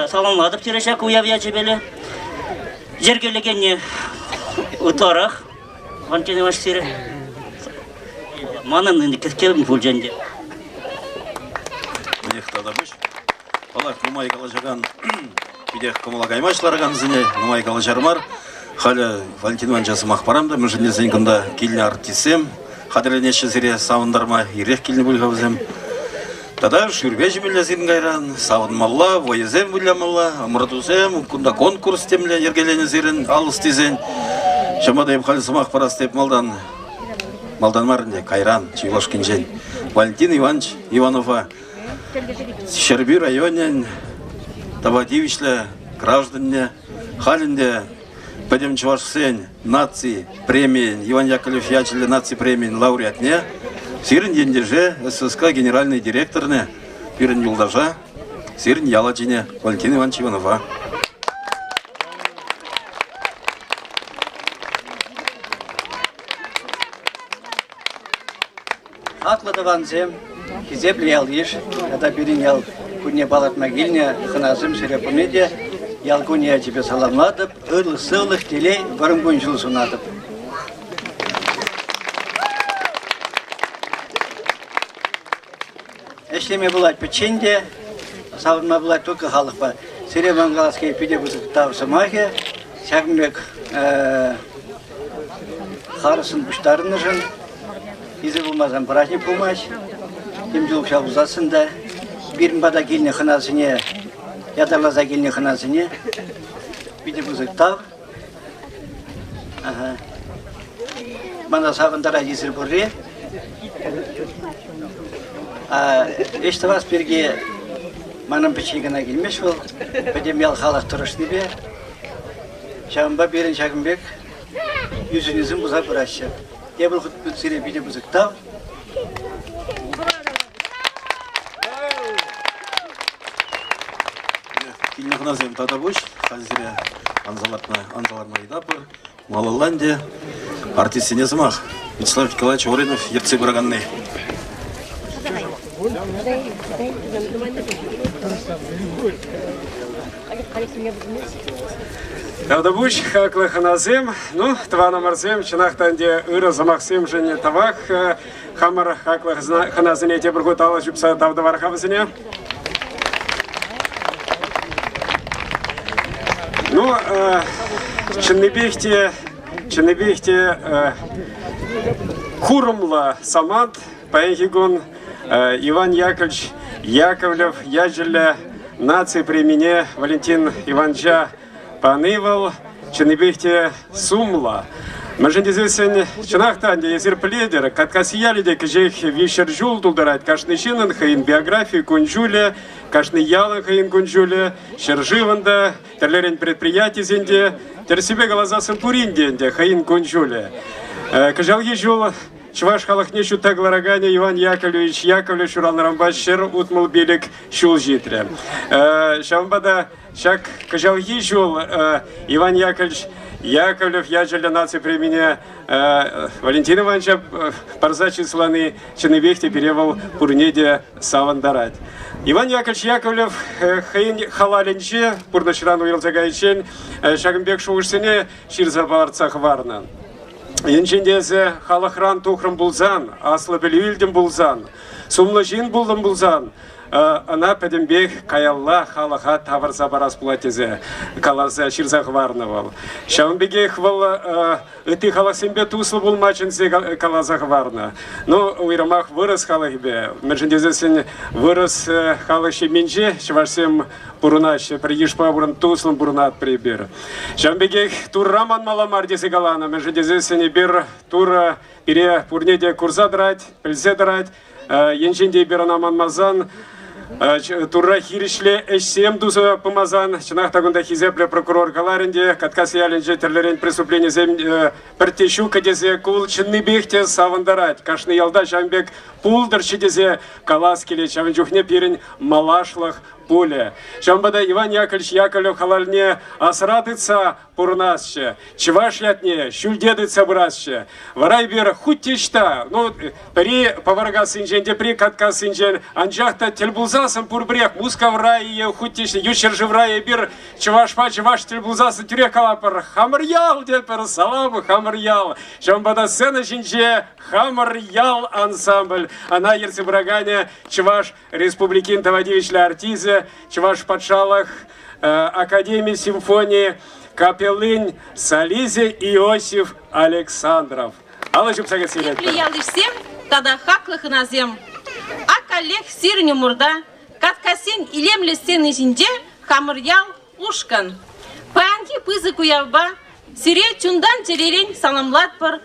саламлатӑп сире ҫак уяв ячӗпеле. Йӗркелекенни ытларах Валентин Иванович сире. Манӑн ӗнтӗ кӗске пулчӗ ӗнтӗ. Мӗнех тата пуҫ. Паллах, нумай калаҫакан питех кӑмӑла каймасть ларакансене, нумай калаҫар мар. Халӗ Валентин Ивановича сӑмах парам та, мӗншӗн тесен кунта килнӗ артистсем хатӗрленеҫҫӗ сире савӑнтарма, ирех килнӗ пуль-ха вӗсем. Тата шӳрпе ҫимелле сирӗн кайран, савӑнмалла, вӑйӑсем вылямалла, ӑмӑртусем, кунта конкурс темле йӗркеленӗ сирӗн ал ӑстисен. Ҫавӑнпа та эп халь сӑмах парас теп малтан, малтан мар ӗнтӗ, кайран, чи юлашкинчен. Валентин Иванович Иванова Ҫӗрпӳ районӗн тава тивӗҫлӗ гражданне, халь ӗнтӗ Пӗтӗм чӑвашсен наци премийӗн, Иван Яковлев ячӗллӗ наци премийӗн лауреатне, сирӗн ентеше, ССК генеральнӑй директорне, пирӗн юлташа, сирӗн ял ачине Валентин Иванович Иванова. Хаклӑ тӑвансем, хисеплӗ ял-йыш тата пирӗн ял кунне палӑртма килнӗ хӑнасем сире пурне те ял кунӗ ячӗпе саламлатӑп, ырлӑх-сывлӑх, телей, вӑрӑм кун-ҫул сунатӑп. Ӗҫлеме пулать пӗччен те, савӑнма пулать только халӑхпа. Сире ман калас килет питӗ пысӑк тав сӑмахӗ. Ҫакӑн пек харӑссӑн пуҫтарӑннӑшӑн Илсе пулмасан праҫник пулмасть. Тем чул укҫа пулсассӑн та пирӗн пата килнӗ хӑнасене, ятарласа килнӗ хӑнасене питӗ пысӑк тав. Ага. Мана савӑнтарать эсир пурри. Ӗҫ тӑвас пирки манӑн пӗччен кӑна килмест вӑл. Пӗтӗм ял халӑх тӑрӑшнипе. Ҫавӑнпа пирӗн ҫакӑн пек ӳсӗнӳсем пулса пыраҫҫӗ. Тепӗр хут сире питӗ пысӑк тав. Килнӗ хӑнасем тата пуҫ. Халь сире анса лартма, анса ларма ыйтатпӑр. Малалла ӗнтӗ артистсене сӑмах. Вячеслав Николаевич Оринов ертсе пыраканни. Тавтапуҫ, хаклӑ хӑнасем. Ну, тӑванӑмӑрсем, чӑнах та ӗнтӗ ырӑ сӑмахсемшӗн тавах. Хамӑр хаклӑ хӑнасене тепӗр хут алӑ ҫупса тав тӑвар-ха вӗсене. Ну, чӑннипех те, чӑннипех те курӑмлӑ самант паянхи кун Иван Яковлевич Яковлев ячӗллӗ наци премине Валентин Ивановича пани вӑл чӑннипех те сумлӑ. Мӗншӗн тесессӗн, чӑнах та ӗнтӗ эсир пӗлетӗр, Каткасси ялӗ те кӗҫех 300 ҫул тултарать. Кашни ҫыннӑн хӑйӗн биографи кун-ҫулӗ, кашни ялӑн хӑйӗн кун-ҫулӗ, ҫӗршывӑн та, тӗрлӗрен предприятисен те, тӗрӗссипе каласассӑн пурин те ӗнтӗ хӑйӗн кун-ҫулӗ. Кӑҫалхи ҫул Чӑваш халӑхне ҫутта кӑлараканӗ Иван Яковлевич Яковлев ҫуралнӑранпа 165 ҫул ҫитрӗ. Ҫавӑнпа та ҫак кӑҫалхи ҫул Иван Яковлевич Яковлев ячӗллӗ наци премине Валентин Ивановича парса чыслани чӑннипех те пире вӑл пурне те савӑнтарать. Иван Яковлевич Яковлев хӑйӗн халалӗнче пурнӑҫран уйрӑлса кайиччен ҫакӑн пек шухӑшсене ҫырса палӑртса хӑварнӑ. Енчен те эсӗ халӑхран тухрӑм пулсан, аслӑ пӗлӳ илтӗм пулсан, сумлӑ ҫын пултӑм пулсан, ӑна пӗтӗмпех каялла халӑха тавӑрса парас пулать тесе каласа ҫырса хӑварнӑ вӑл. Ҫавӑн пекех вӑл ытти халӑхсемпе туслӑ пулма чӗнсе каласа хӑварнӑ. Ну, уйрӑмах вырӑс халӑхӗпе. Мӗншӗн тесессӗн вырӑс халӑх ҫемйинче чӑвашсем пурӑнаҫҫӗ, пӗр йышпа туслӑн пурӑнатпӑр эпир. Ҫавӑн пекех Турра манмалла мар тесе каланӑ, мӗншӗн тесессӗн эпир Турӑ пире пурне те курса тӑрать, пӗлсе тӑрать. Енчен те эпир ӑна манмасан, Турра хирӗҫле ӗҫсем туса пымасан, чӑнах та кунта хисеплӗ прокурор каларӗ ӗнтӗ, Каткас ялӗнче тӗрлӗрен преступленисем пӗртте ҫуккӑ тесе ку чӑннипех те савӑнтарать. Кашни ялта ҫавӑн пек пултӑрччӗ тесе калас килет. Ҫавӑн чухне пирӗн малашлӑх пулӗ. Ҫавӑнпа та Иван Яковлевич Яковлев халалне асра тытса пурӑнасчӗ, чӑваш ятне ҫӳлте тытса пырасчӗ. Вара эпир хуть те ӑҫта, ну, пӗри Паваркассинчен, тепри Каткассинчен, анчах та тӗл пулсассӑн пурпӗрех Мускавра-и е хуть те ют ҫӗршывра эпир чӑвашпа чӑваш тӗл пулсассӑн тӳрех калатпӑр, хамӑр ял тетпӗр, салам, хамӑр ял. Ҫавӑнпа та сцена ҫинче Хамӑр ял ансамбль. Ӑна ертсе пыраканӗ Чӑваш Республикин тава тивӗҫлӗ артисчӗ, Чӑваш патшалӑх академи симфони капеллин солисчӗ Иосиф Александров. Алӑ ҫупса кӗтсе илетпӗр. Хисеплӗ ял-йышсем тата хаклӑ хӑнасем! Ак каллех сирӗн умӑрта Каткасен илемлӗ сцени ҫинче хамӑр ял ушкӑн. Паянхи пысӑк уявпа сире чунтан-чӗререн саламлатпӑр,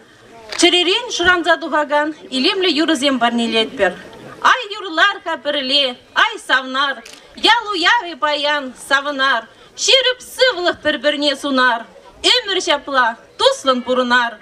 Чӗререн шӑранса тухакан илемлӗ юрӑсем парнелетпӗр. Ай юрлар-ха пӗрле, ай савнар, ял уявӗ паян савӑнар, ҫирӗп сывлӑх пӗр-пӗрне сунар, ӗмӗр ҫапла туслӑн пурӑнар.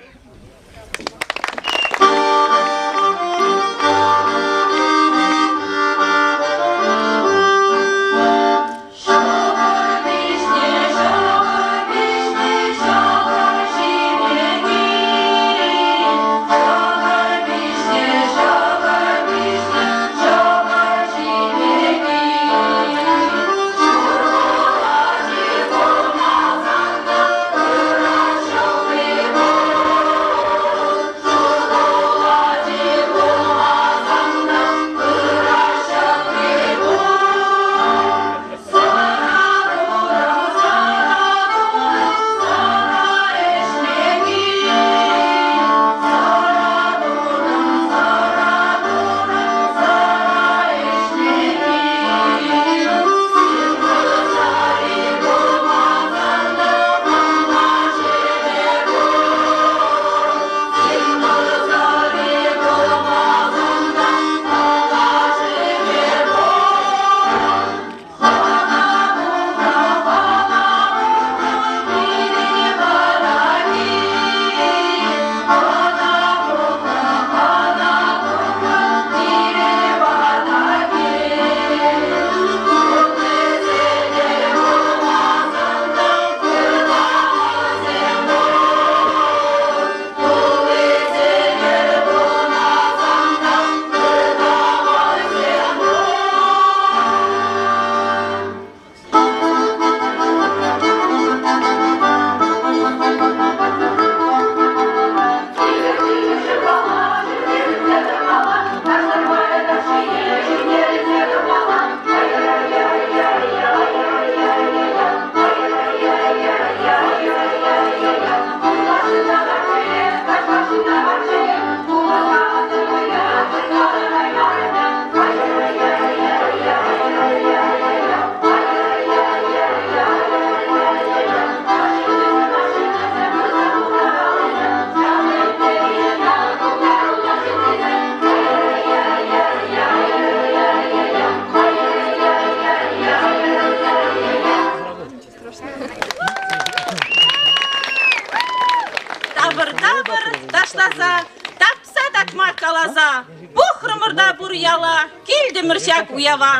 Юрларӑмӑр ташласа, тапса такмак каласа, пухрӑмӑр та пур яла, килтӗмӗр ҫак уява.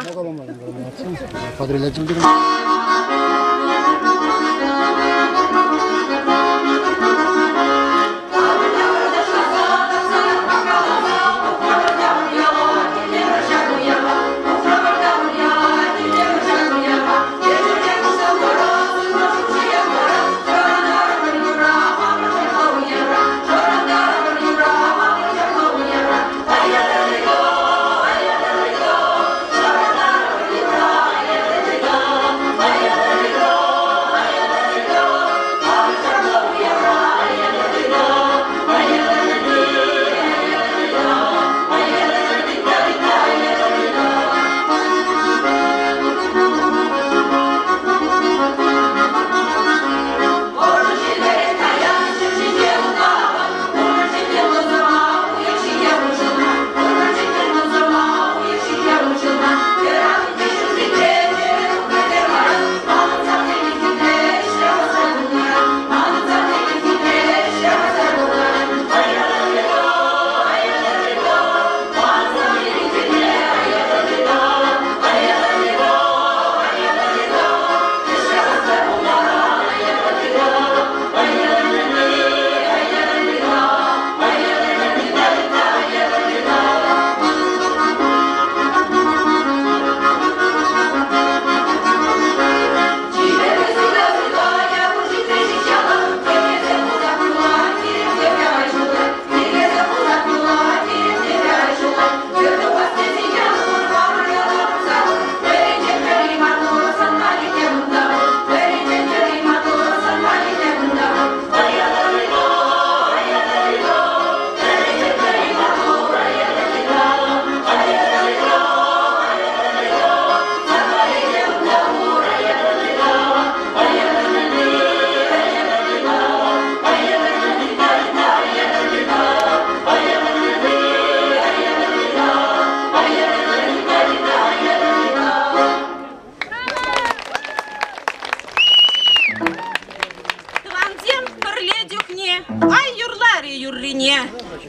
Тӑвансем пӗрле чухне ай юрларӗ юррине.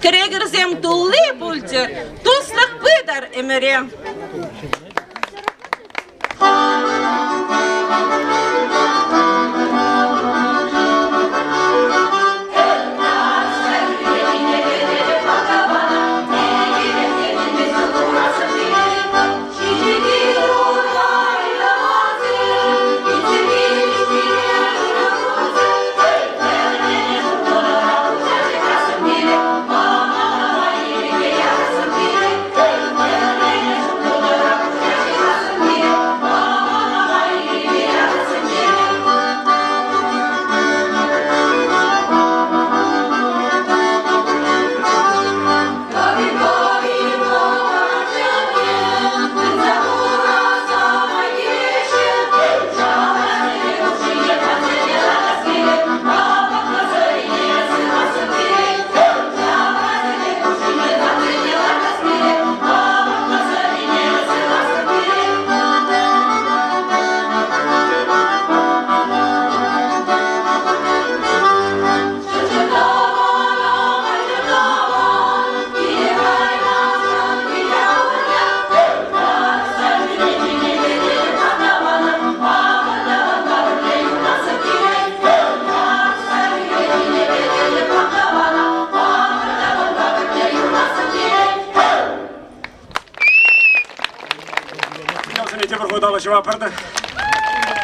Кӗрекӗрсем тулли пулчӗ, туслӑх пытӑр ӗмӗре. Ялсене тепӗр хут алӑ ҫӑва пӗртӗ.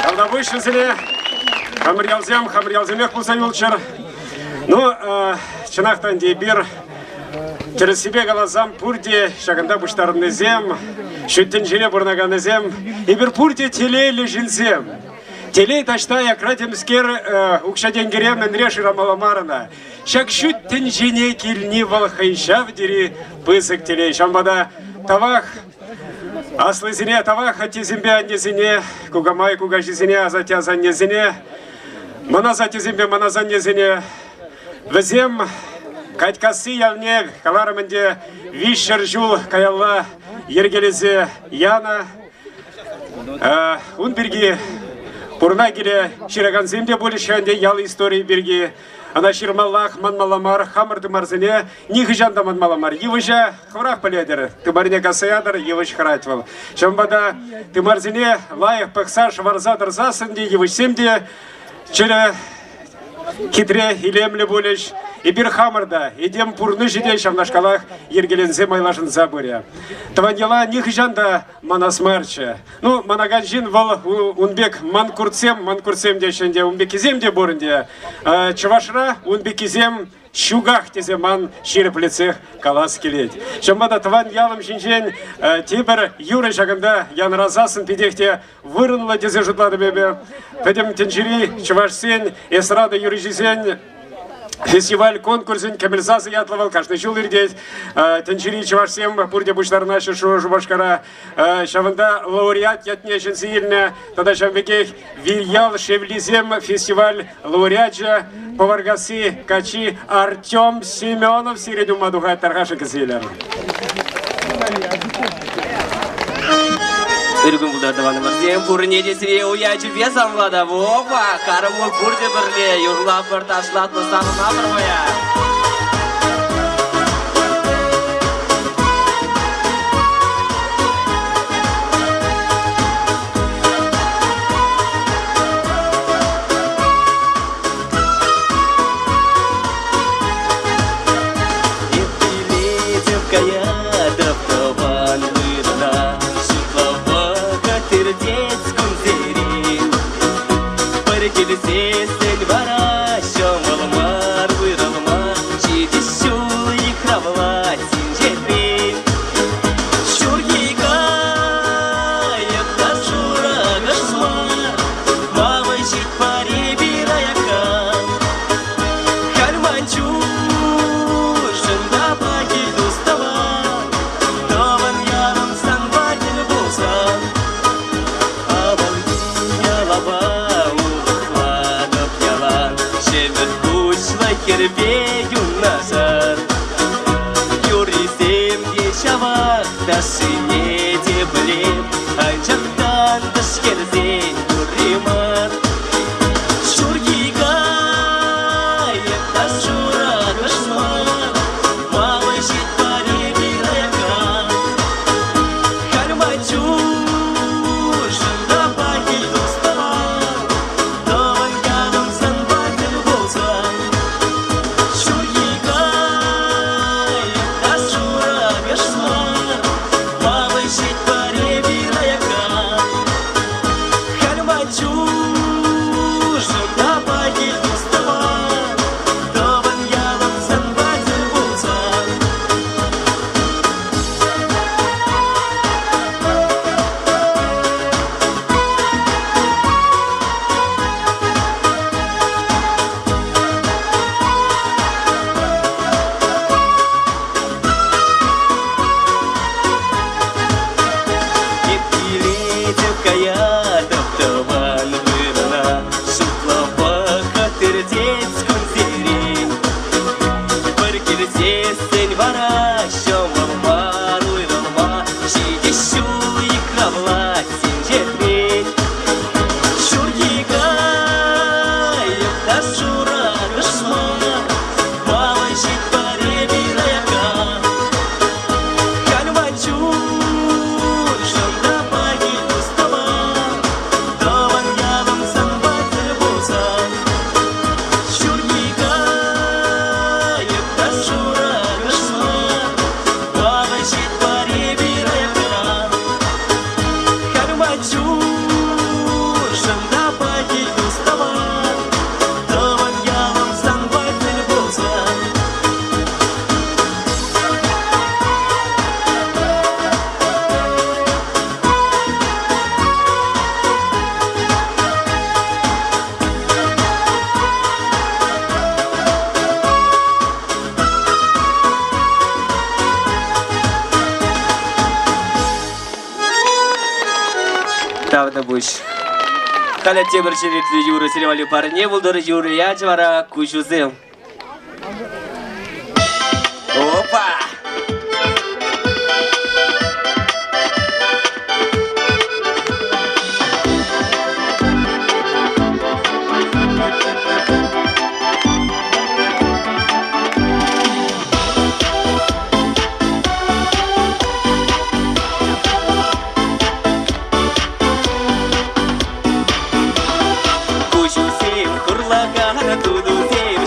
Тавтапуҫ вӗсене. Хамӑр ялсем, хамӑр ялсемех пулса юлччӑр. Ну, чӑнах та ӗнтӗ эпир тӗрӗссипе каласан пурте ҫакӑнта пуҫтарӑннисем, ҫут тӗнчере пурӑнаканнисем, эпир пурте телейлӗ ҫынсем. Телей таҫта аякра темскер укҫа-тенкӗре мӗнре шырамалла мар ӑна. Ҫак ҫут тӗнчене килни вӑл хӑй ҫав тери пысӑк телей. Ҫавӑнпа та тавах аслисене, тавах аттесемпе аннесене, кукамай кукаҫисене, асатте-асаннесене, мӑн асаттесемпе мӑн асаннесене. Вӗсем Катькасси ялне, каларӑм ӗнтӗ, 300 ҫул каялла йӗркелесе янӑ. Ун пирки Пурӑна киле ҫыракансем те пулӗҫ ӗнтӗ ял историйӗ пирки. Ӑна ҫырмаллах, манмалла мар, хамӑр тымарсене нихӑҫан та манмалла мар. Йывӑҫа хӑвӑрах пӗлетӗр, тымарне касса ятӑр, йывӑҫ хӑрать вӑл. Ҫавӑнпа та тымарсене лайӑх пӑхса, шӑварса тӑрсассӑн те йывӑҫсем те чӗрӗ хитре, илемлӗ пулӗҫ. Эпир хамӑр та, этем пурнӑҫӗ те ҫавнашкалах йӗркеленсе майлашӑнса пырӗ. Тӑван яла нихӑҫан та манас марччӗ. Ну, манакан ҫын вӑл ун пек манкуртсем, манкуртсем теҫҫӗ ӗнтӗ, ун пеккисем те пур ӗнтӗ. Чӑвашра ун пеккисем ҫуках тесе ман ҫирӗплетсех калас килет. Ҫавӑнпа та тӑван ялӑм ҫинчен тепӗр юрӑ ҫакӑнта янрасассӑн питех те вырӑнлӑ тесе шутлатӑп эпӗ. Пӗтӗм тӗнчери чӑвашсен эстрада юрӑҫисен фестиваль конкурсӗн Кӗмӗл сасӑ ятлӑ вӑл кашни ҫул иртет. Тӗнчери чӑвашсем пурте пуҫтарӑнаҫҫӗ Шупашкара. Ҫавӑнта лауреат ятне ҫӗнсе илнӗ тата ҫавӑн пекех Вирьял шевлисем фестиваль лауреачӗ Пӑваркасси каччи Артем Семенов сирӗн ума тухать тархасшӑн кӗтсе илер. Ырӑ кун пултӑр, тӑванӑмӑрсем. Пурне те сире уя чӗпе саламлатӑп. Опа, карӑмлӑ пурте пӗрле юрлатпӑр, ташлатпӑр, савӑнатпӑр паян. Эп каятӑп тӑван вырӑна, Шутлава кӗтертет кунсерен. Пӗр килсессӗн вара ҫӑмӑл мар уйрӑлма, Ҫитес ҫул йыхравлать инҫетрен. Ҫурхи кайӑк та шурӑ кӑшман, Мамӑн ҫыртмари пир аякка. Халь ман чушӑн та пахи тус-тӑван, Тӑван ялӑм санпа тӗл пулсан. Авалхи ялапа улӑхлатӑп ялан, Ҫӗмӗрт куҫлӑ хӗрпе юнашар. Юррисем те ҫавах, ташшине те пӗлеп, Анчах тантӑш хӗрсен юрри мар. Ҫурхи кайӑк та шурӑ кӑшман, Мамӑн ҫитмари пир аякка. Халь ман чушӑн та пахи тус-тӑван, Тӑван ялӑм санпа тӗл пулсан. Ҫурхи кайӑк та шурӑ кӑшман, Мамӑн ҫитмари пир аякка. Халь ман чушӑн та пахи тус-тӑван, Тӑван ялӑм санпа тӗл пулсан. Эп килетӗп, каятӑп тӑван вырӑна, Шутлӑ вӑхӑт иртет кунсерен. Пӗр килсессӗн вара ҫӑмӑл мар уйрӑлма, Ҫитес ҫул йыхравлать инҫетрен. Ҫурхи кайӑк та шурӑ кӑшман, Мамӑн ҫитмари пир аякка. Халь ман чуншӑн та пахи тус-тӑван, Тӑван ялӑм санпа тӗл пулсан. Ҫурхи кайӑк та шурӑ кӑшман, Мамӑн ҫитмари пир аякка. Халь ман чуншӑн та пахи тус-тӑван, Тӑван ялӑм санпа тӗл пулсан. Тавтапуҫ. Халӗ тепӗр черетлӗ юрӑ сире валли парне пултӑр. Юрӑ ячӗ вара куҫусем. Опа!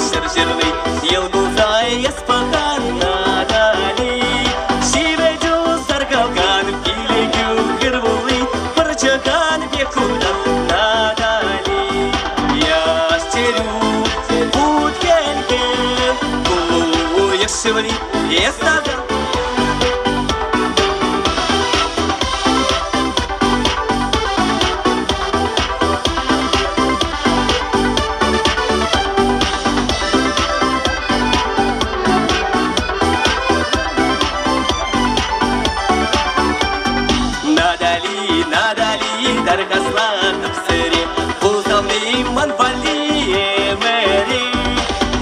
Ҫӗр ҫырли, йӑл кулса эс пӑхан, Натали. Ҫивӗч саркалкан пилӗкӳ хыр вулли, пӑрчӑкан пек хунтан, Натали. Яш чӗрӳ вут хӗлхем, уйӑх шыври эс таса. Натали, Натали, тархаслатӑп сире, пулсамри ман валли ӗмӗре.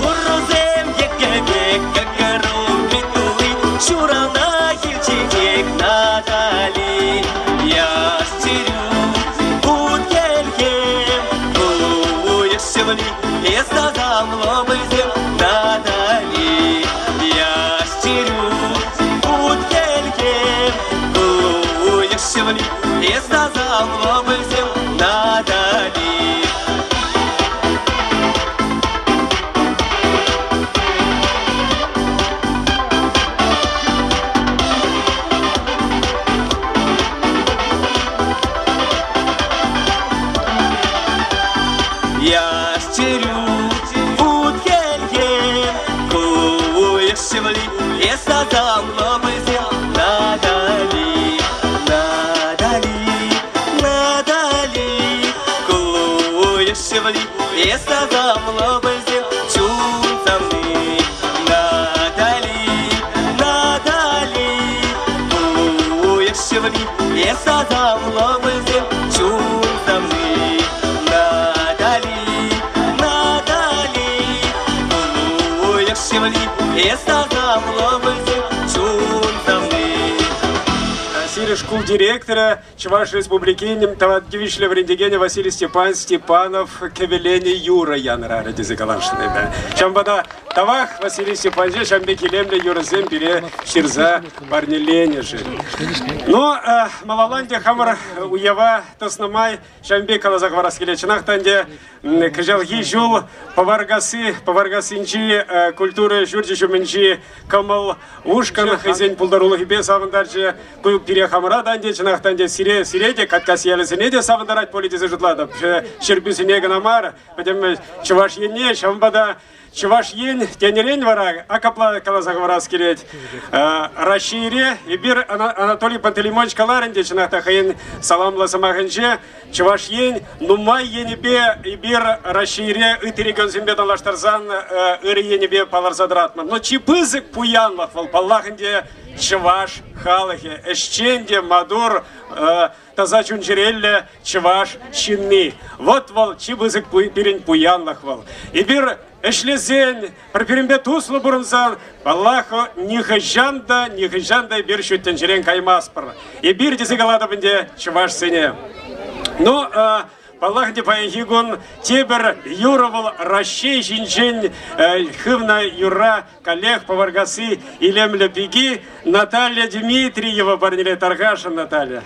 Урусем екке пек кӑкӑру тулли, ҫуралнӑ кил чечек Натали. Яш чӗрӳ вут хӗлхем, уйӑх шевли, эс асамлӑ вӗсем, Натали. Яш чӗрӳ вут хӗлхем, уйӑх шевли, эс асамлӑ вӗсем, Натали. Яш чӗрӳ вут хӗлхем, уйӑх шевли, эс асамлӑ вӗсем, Натали, Натали, Натали. Уйӑх шевли, эс асамлӑ вӗсем, чун савни, Натали, Натали. Уйӑх шевли, эс асамлӑ вӗсем, чун савни, Натали, Натали. Уйӑх шевли, эс асамлӑ вӗсем, чун савни. Сире шкул директорӗ, Чӑваш Республикин тава тивӗҫлӗ вӗрентекенӗ Василий Степан Степанов кӗвӗленӗ юрӑ янӑрарӗ тесе каласшӑн эпӗ. Ҫавӑнпа та тавах Василий Степанович ҫавӑн пек илемлӗ юрӑсем пире ҫырса парнеленӗшӗн. Ну, малалла ӗнтӗ хамӑр уява тӑснӑ май ҫавӑн пек каласа хӑварас килет. Чӑнах та ӗнтӗ кӑҫалхи ҫул Пӑваркасси, Пӑваркассинчи культура ҫурчӗ ҫумӗнчи Кӑмӑл ушкӑн хӑйсен пултарулӑхӗпе савӑнтарчӗ. Ку пире хамӑра та ӗнтӗ, чӑнах та ӗнтӗ, сире, сире те, Каткас ялӗсене те савӑнтарать пулӗ тесе шутлатӑп. Ҫӗрпӳсене кӑна мар, пӗтӗм Чӑваш Енне, ҫавӑнпа та Чӑваш Ен тенӗрен вара, а капла каласа хӑварас килет. Раҫҫейре эпир Анатолий Пантелеймонович калар ӗнтӗ, чӑнах та хӑйӗн саламлӑ сӑмахӗнче Чӑваш Ен нумай енӗпе эпир Раҫҫейре ытти регионсемпе танлаштарсан ырӑ енӗпе палӑрса тӑратмӑр. Но чи пысӑк пуянлӑх вӑл, паллах ӗнтӗ, чӑваш халӑхӗ. Ӗҫчен те маттур, таса чун-чӗреллӗ чӑваш ҫынни. Вот вӑл чи пысӑк пирӗн пуянлӑх вӑл. Эпир ӗҫлесен, пӗр-пӗринпе туслӑ пурӑнсан, паллах, нихӑҫан та, нихӑҫан та эпир ҫут тӗнчерен каймастпӑр. Эпир тесе калатӑп ӗнтӗ чӑвашсене. Ну, паллах ӗнтӗ, паянхи кун тепӗр юрӑ вӑл Раҫҫей ҫинчен хывнӑ юрра каллех Пӑваркасси илемлӗ пики Наталья Дмитриева парнелет. Тархасшӑн, Наталья.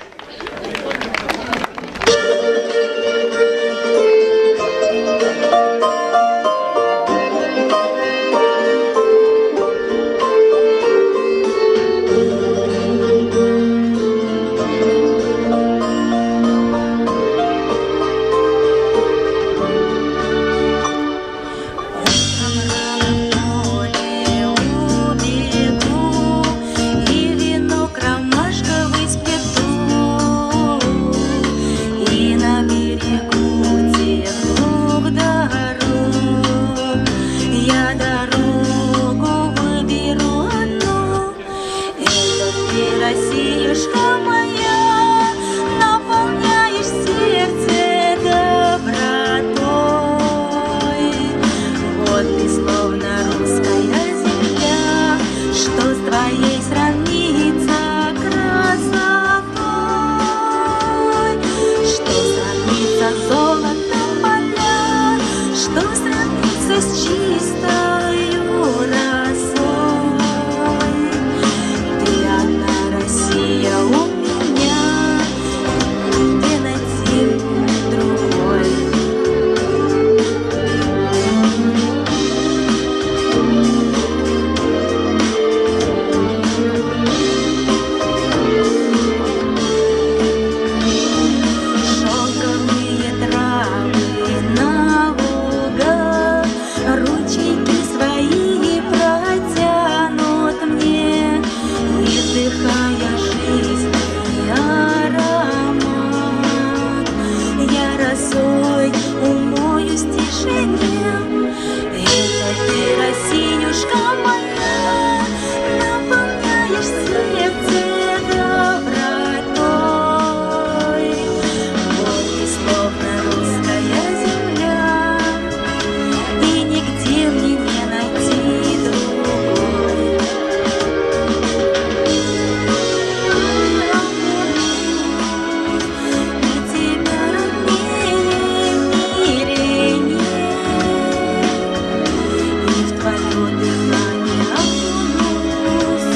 И венок ромашковый сплету. Ты, Россиюшка моя, наполняешь сердце добротой. Вот ты словно русская земля, и нигде мне не найти другой. И тебя роднее в мире нет, и в твое дыхание окунусь.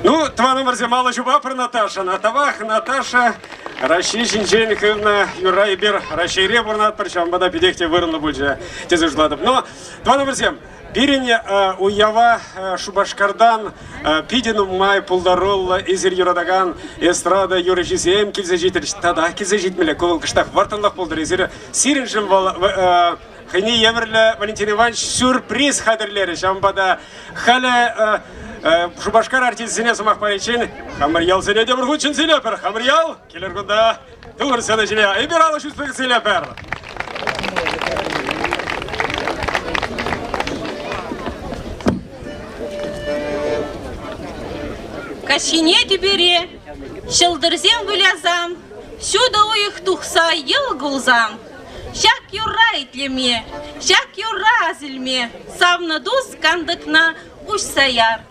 Ну, тӑванӑмӑрсем, алӑ ҫупа Наташӑна. Тавах, Наташа, Раҫҫей ҫинчен хывнӑ юрра эпир Раҫҫейре пурӑнатпӑр, ҫавӑнпа та питех те вырӑнлӑ пулчӗ тесе шутлатӑп. Но, тӑванӑмӑрсем, пирӗн уява Шупашкартан питӗ нумай пултаруллӑ эсир юратакан эстрада юрӑҫисем килсе ҫитрӗҫ. Татах килсе ҫитмелле. Ку вӑл кӑштах вӑрттӑнлӑх пултӑр. Эсир сирӗншӗн вӑл хӑйне евӗрлӗ Валентин Иванович сюрприз хатӗрлерӗ. Ҫавӑнпа та халӗ Шупашкар артисчӗсене сӑмах париччен хамӑр ялсене те пӗр хут чӗнсе илетпӗр. Хамӑр ял, килӗр кунта, тухӑр сцена ҫине. Эпир алӑ ҫутса илетпӗр. Каҫхине тӳпере ҫӑлтӑрсем вылясан, ҫутӑ уйӑх тухса йӑл кулсан, ҫак юрра итлеме, ҫак юрра асилме савнӑ тус кантӑкна уҫса яр.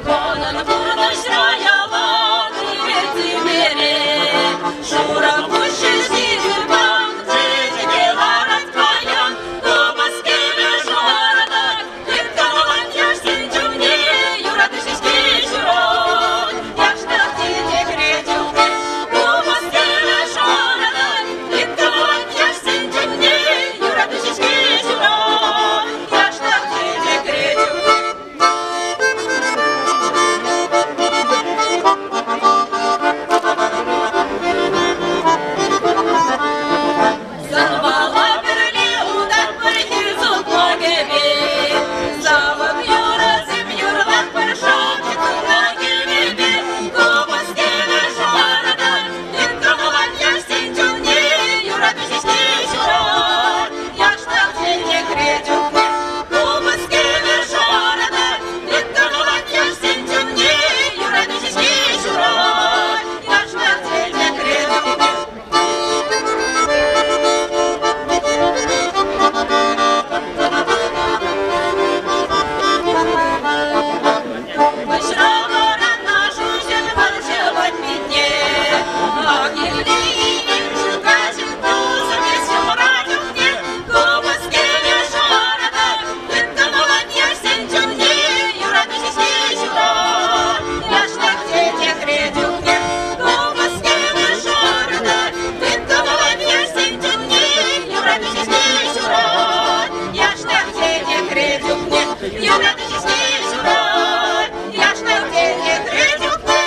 Манӑн пурнӑҫра ялан тӳпере шурӑ куҫҫуль сивӗ чечеке ларать паян. Тупас килӗ шуратать, тыткалать яшсен чунне, юрату ҫеҫке ҫурать. Яштак чечекре чухне тупас килӗ шуратать, тыткалать яшсен чунне, юрату ҫеҫке ҫурать. Яштак чечекре чухне. Санпала пӗрле утатпӑр хир сукмакӗпе, Савӑк юрӑсем юрлатпӑр шанчӑк куна килнипе. Купӑс кӗвӗ шӑранать, тыткӑнлать яшсен чунне, юрату ҫеҫке ҫурать, яштак чечекре чухне. Купӑс кӗвӗ шӑранать, тыткӑнлать яшсен чунне, юрату ҫеҫке ҫурать, яштак чечекре чухне. Пуҫра вӑраннӑ шуҫӑм вӑрҫӑ питне, Ах, илтеймӗн ҫука-ҫук тусӑм эс ҫумра чухне, Купӑс кӗвӗ шӑратать, тыткӑнлать яшсен чунне, юрату ҫеҫке ҫурать, яштак чечекре чухне. Купӑс кӗвӗ шӑратать, тыткӑнлать яшсен чунне, юрату ҫеҫке ҫурать, яштак чечекре чухне. Юрату ҫеҫке ҫурать, яштак чечекре чухне.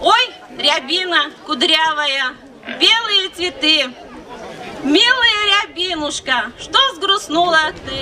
Ой, рябина кудрявая, белые цветы. Милая рябинушка, что сгрустнула ты?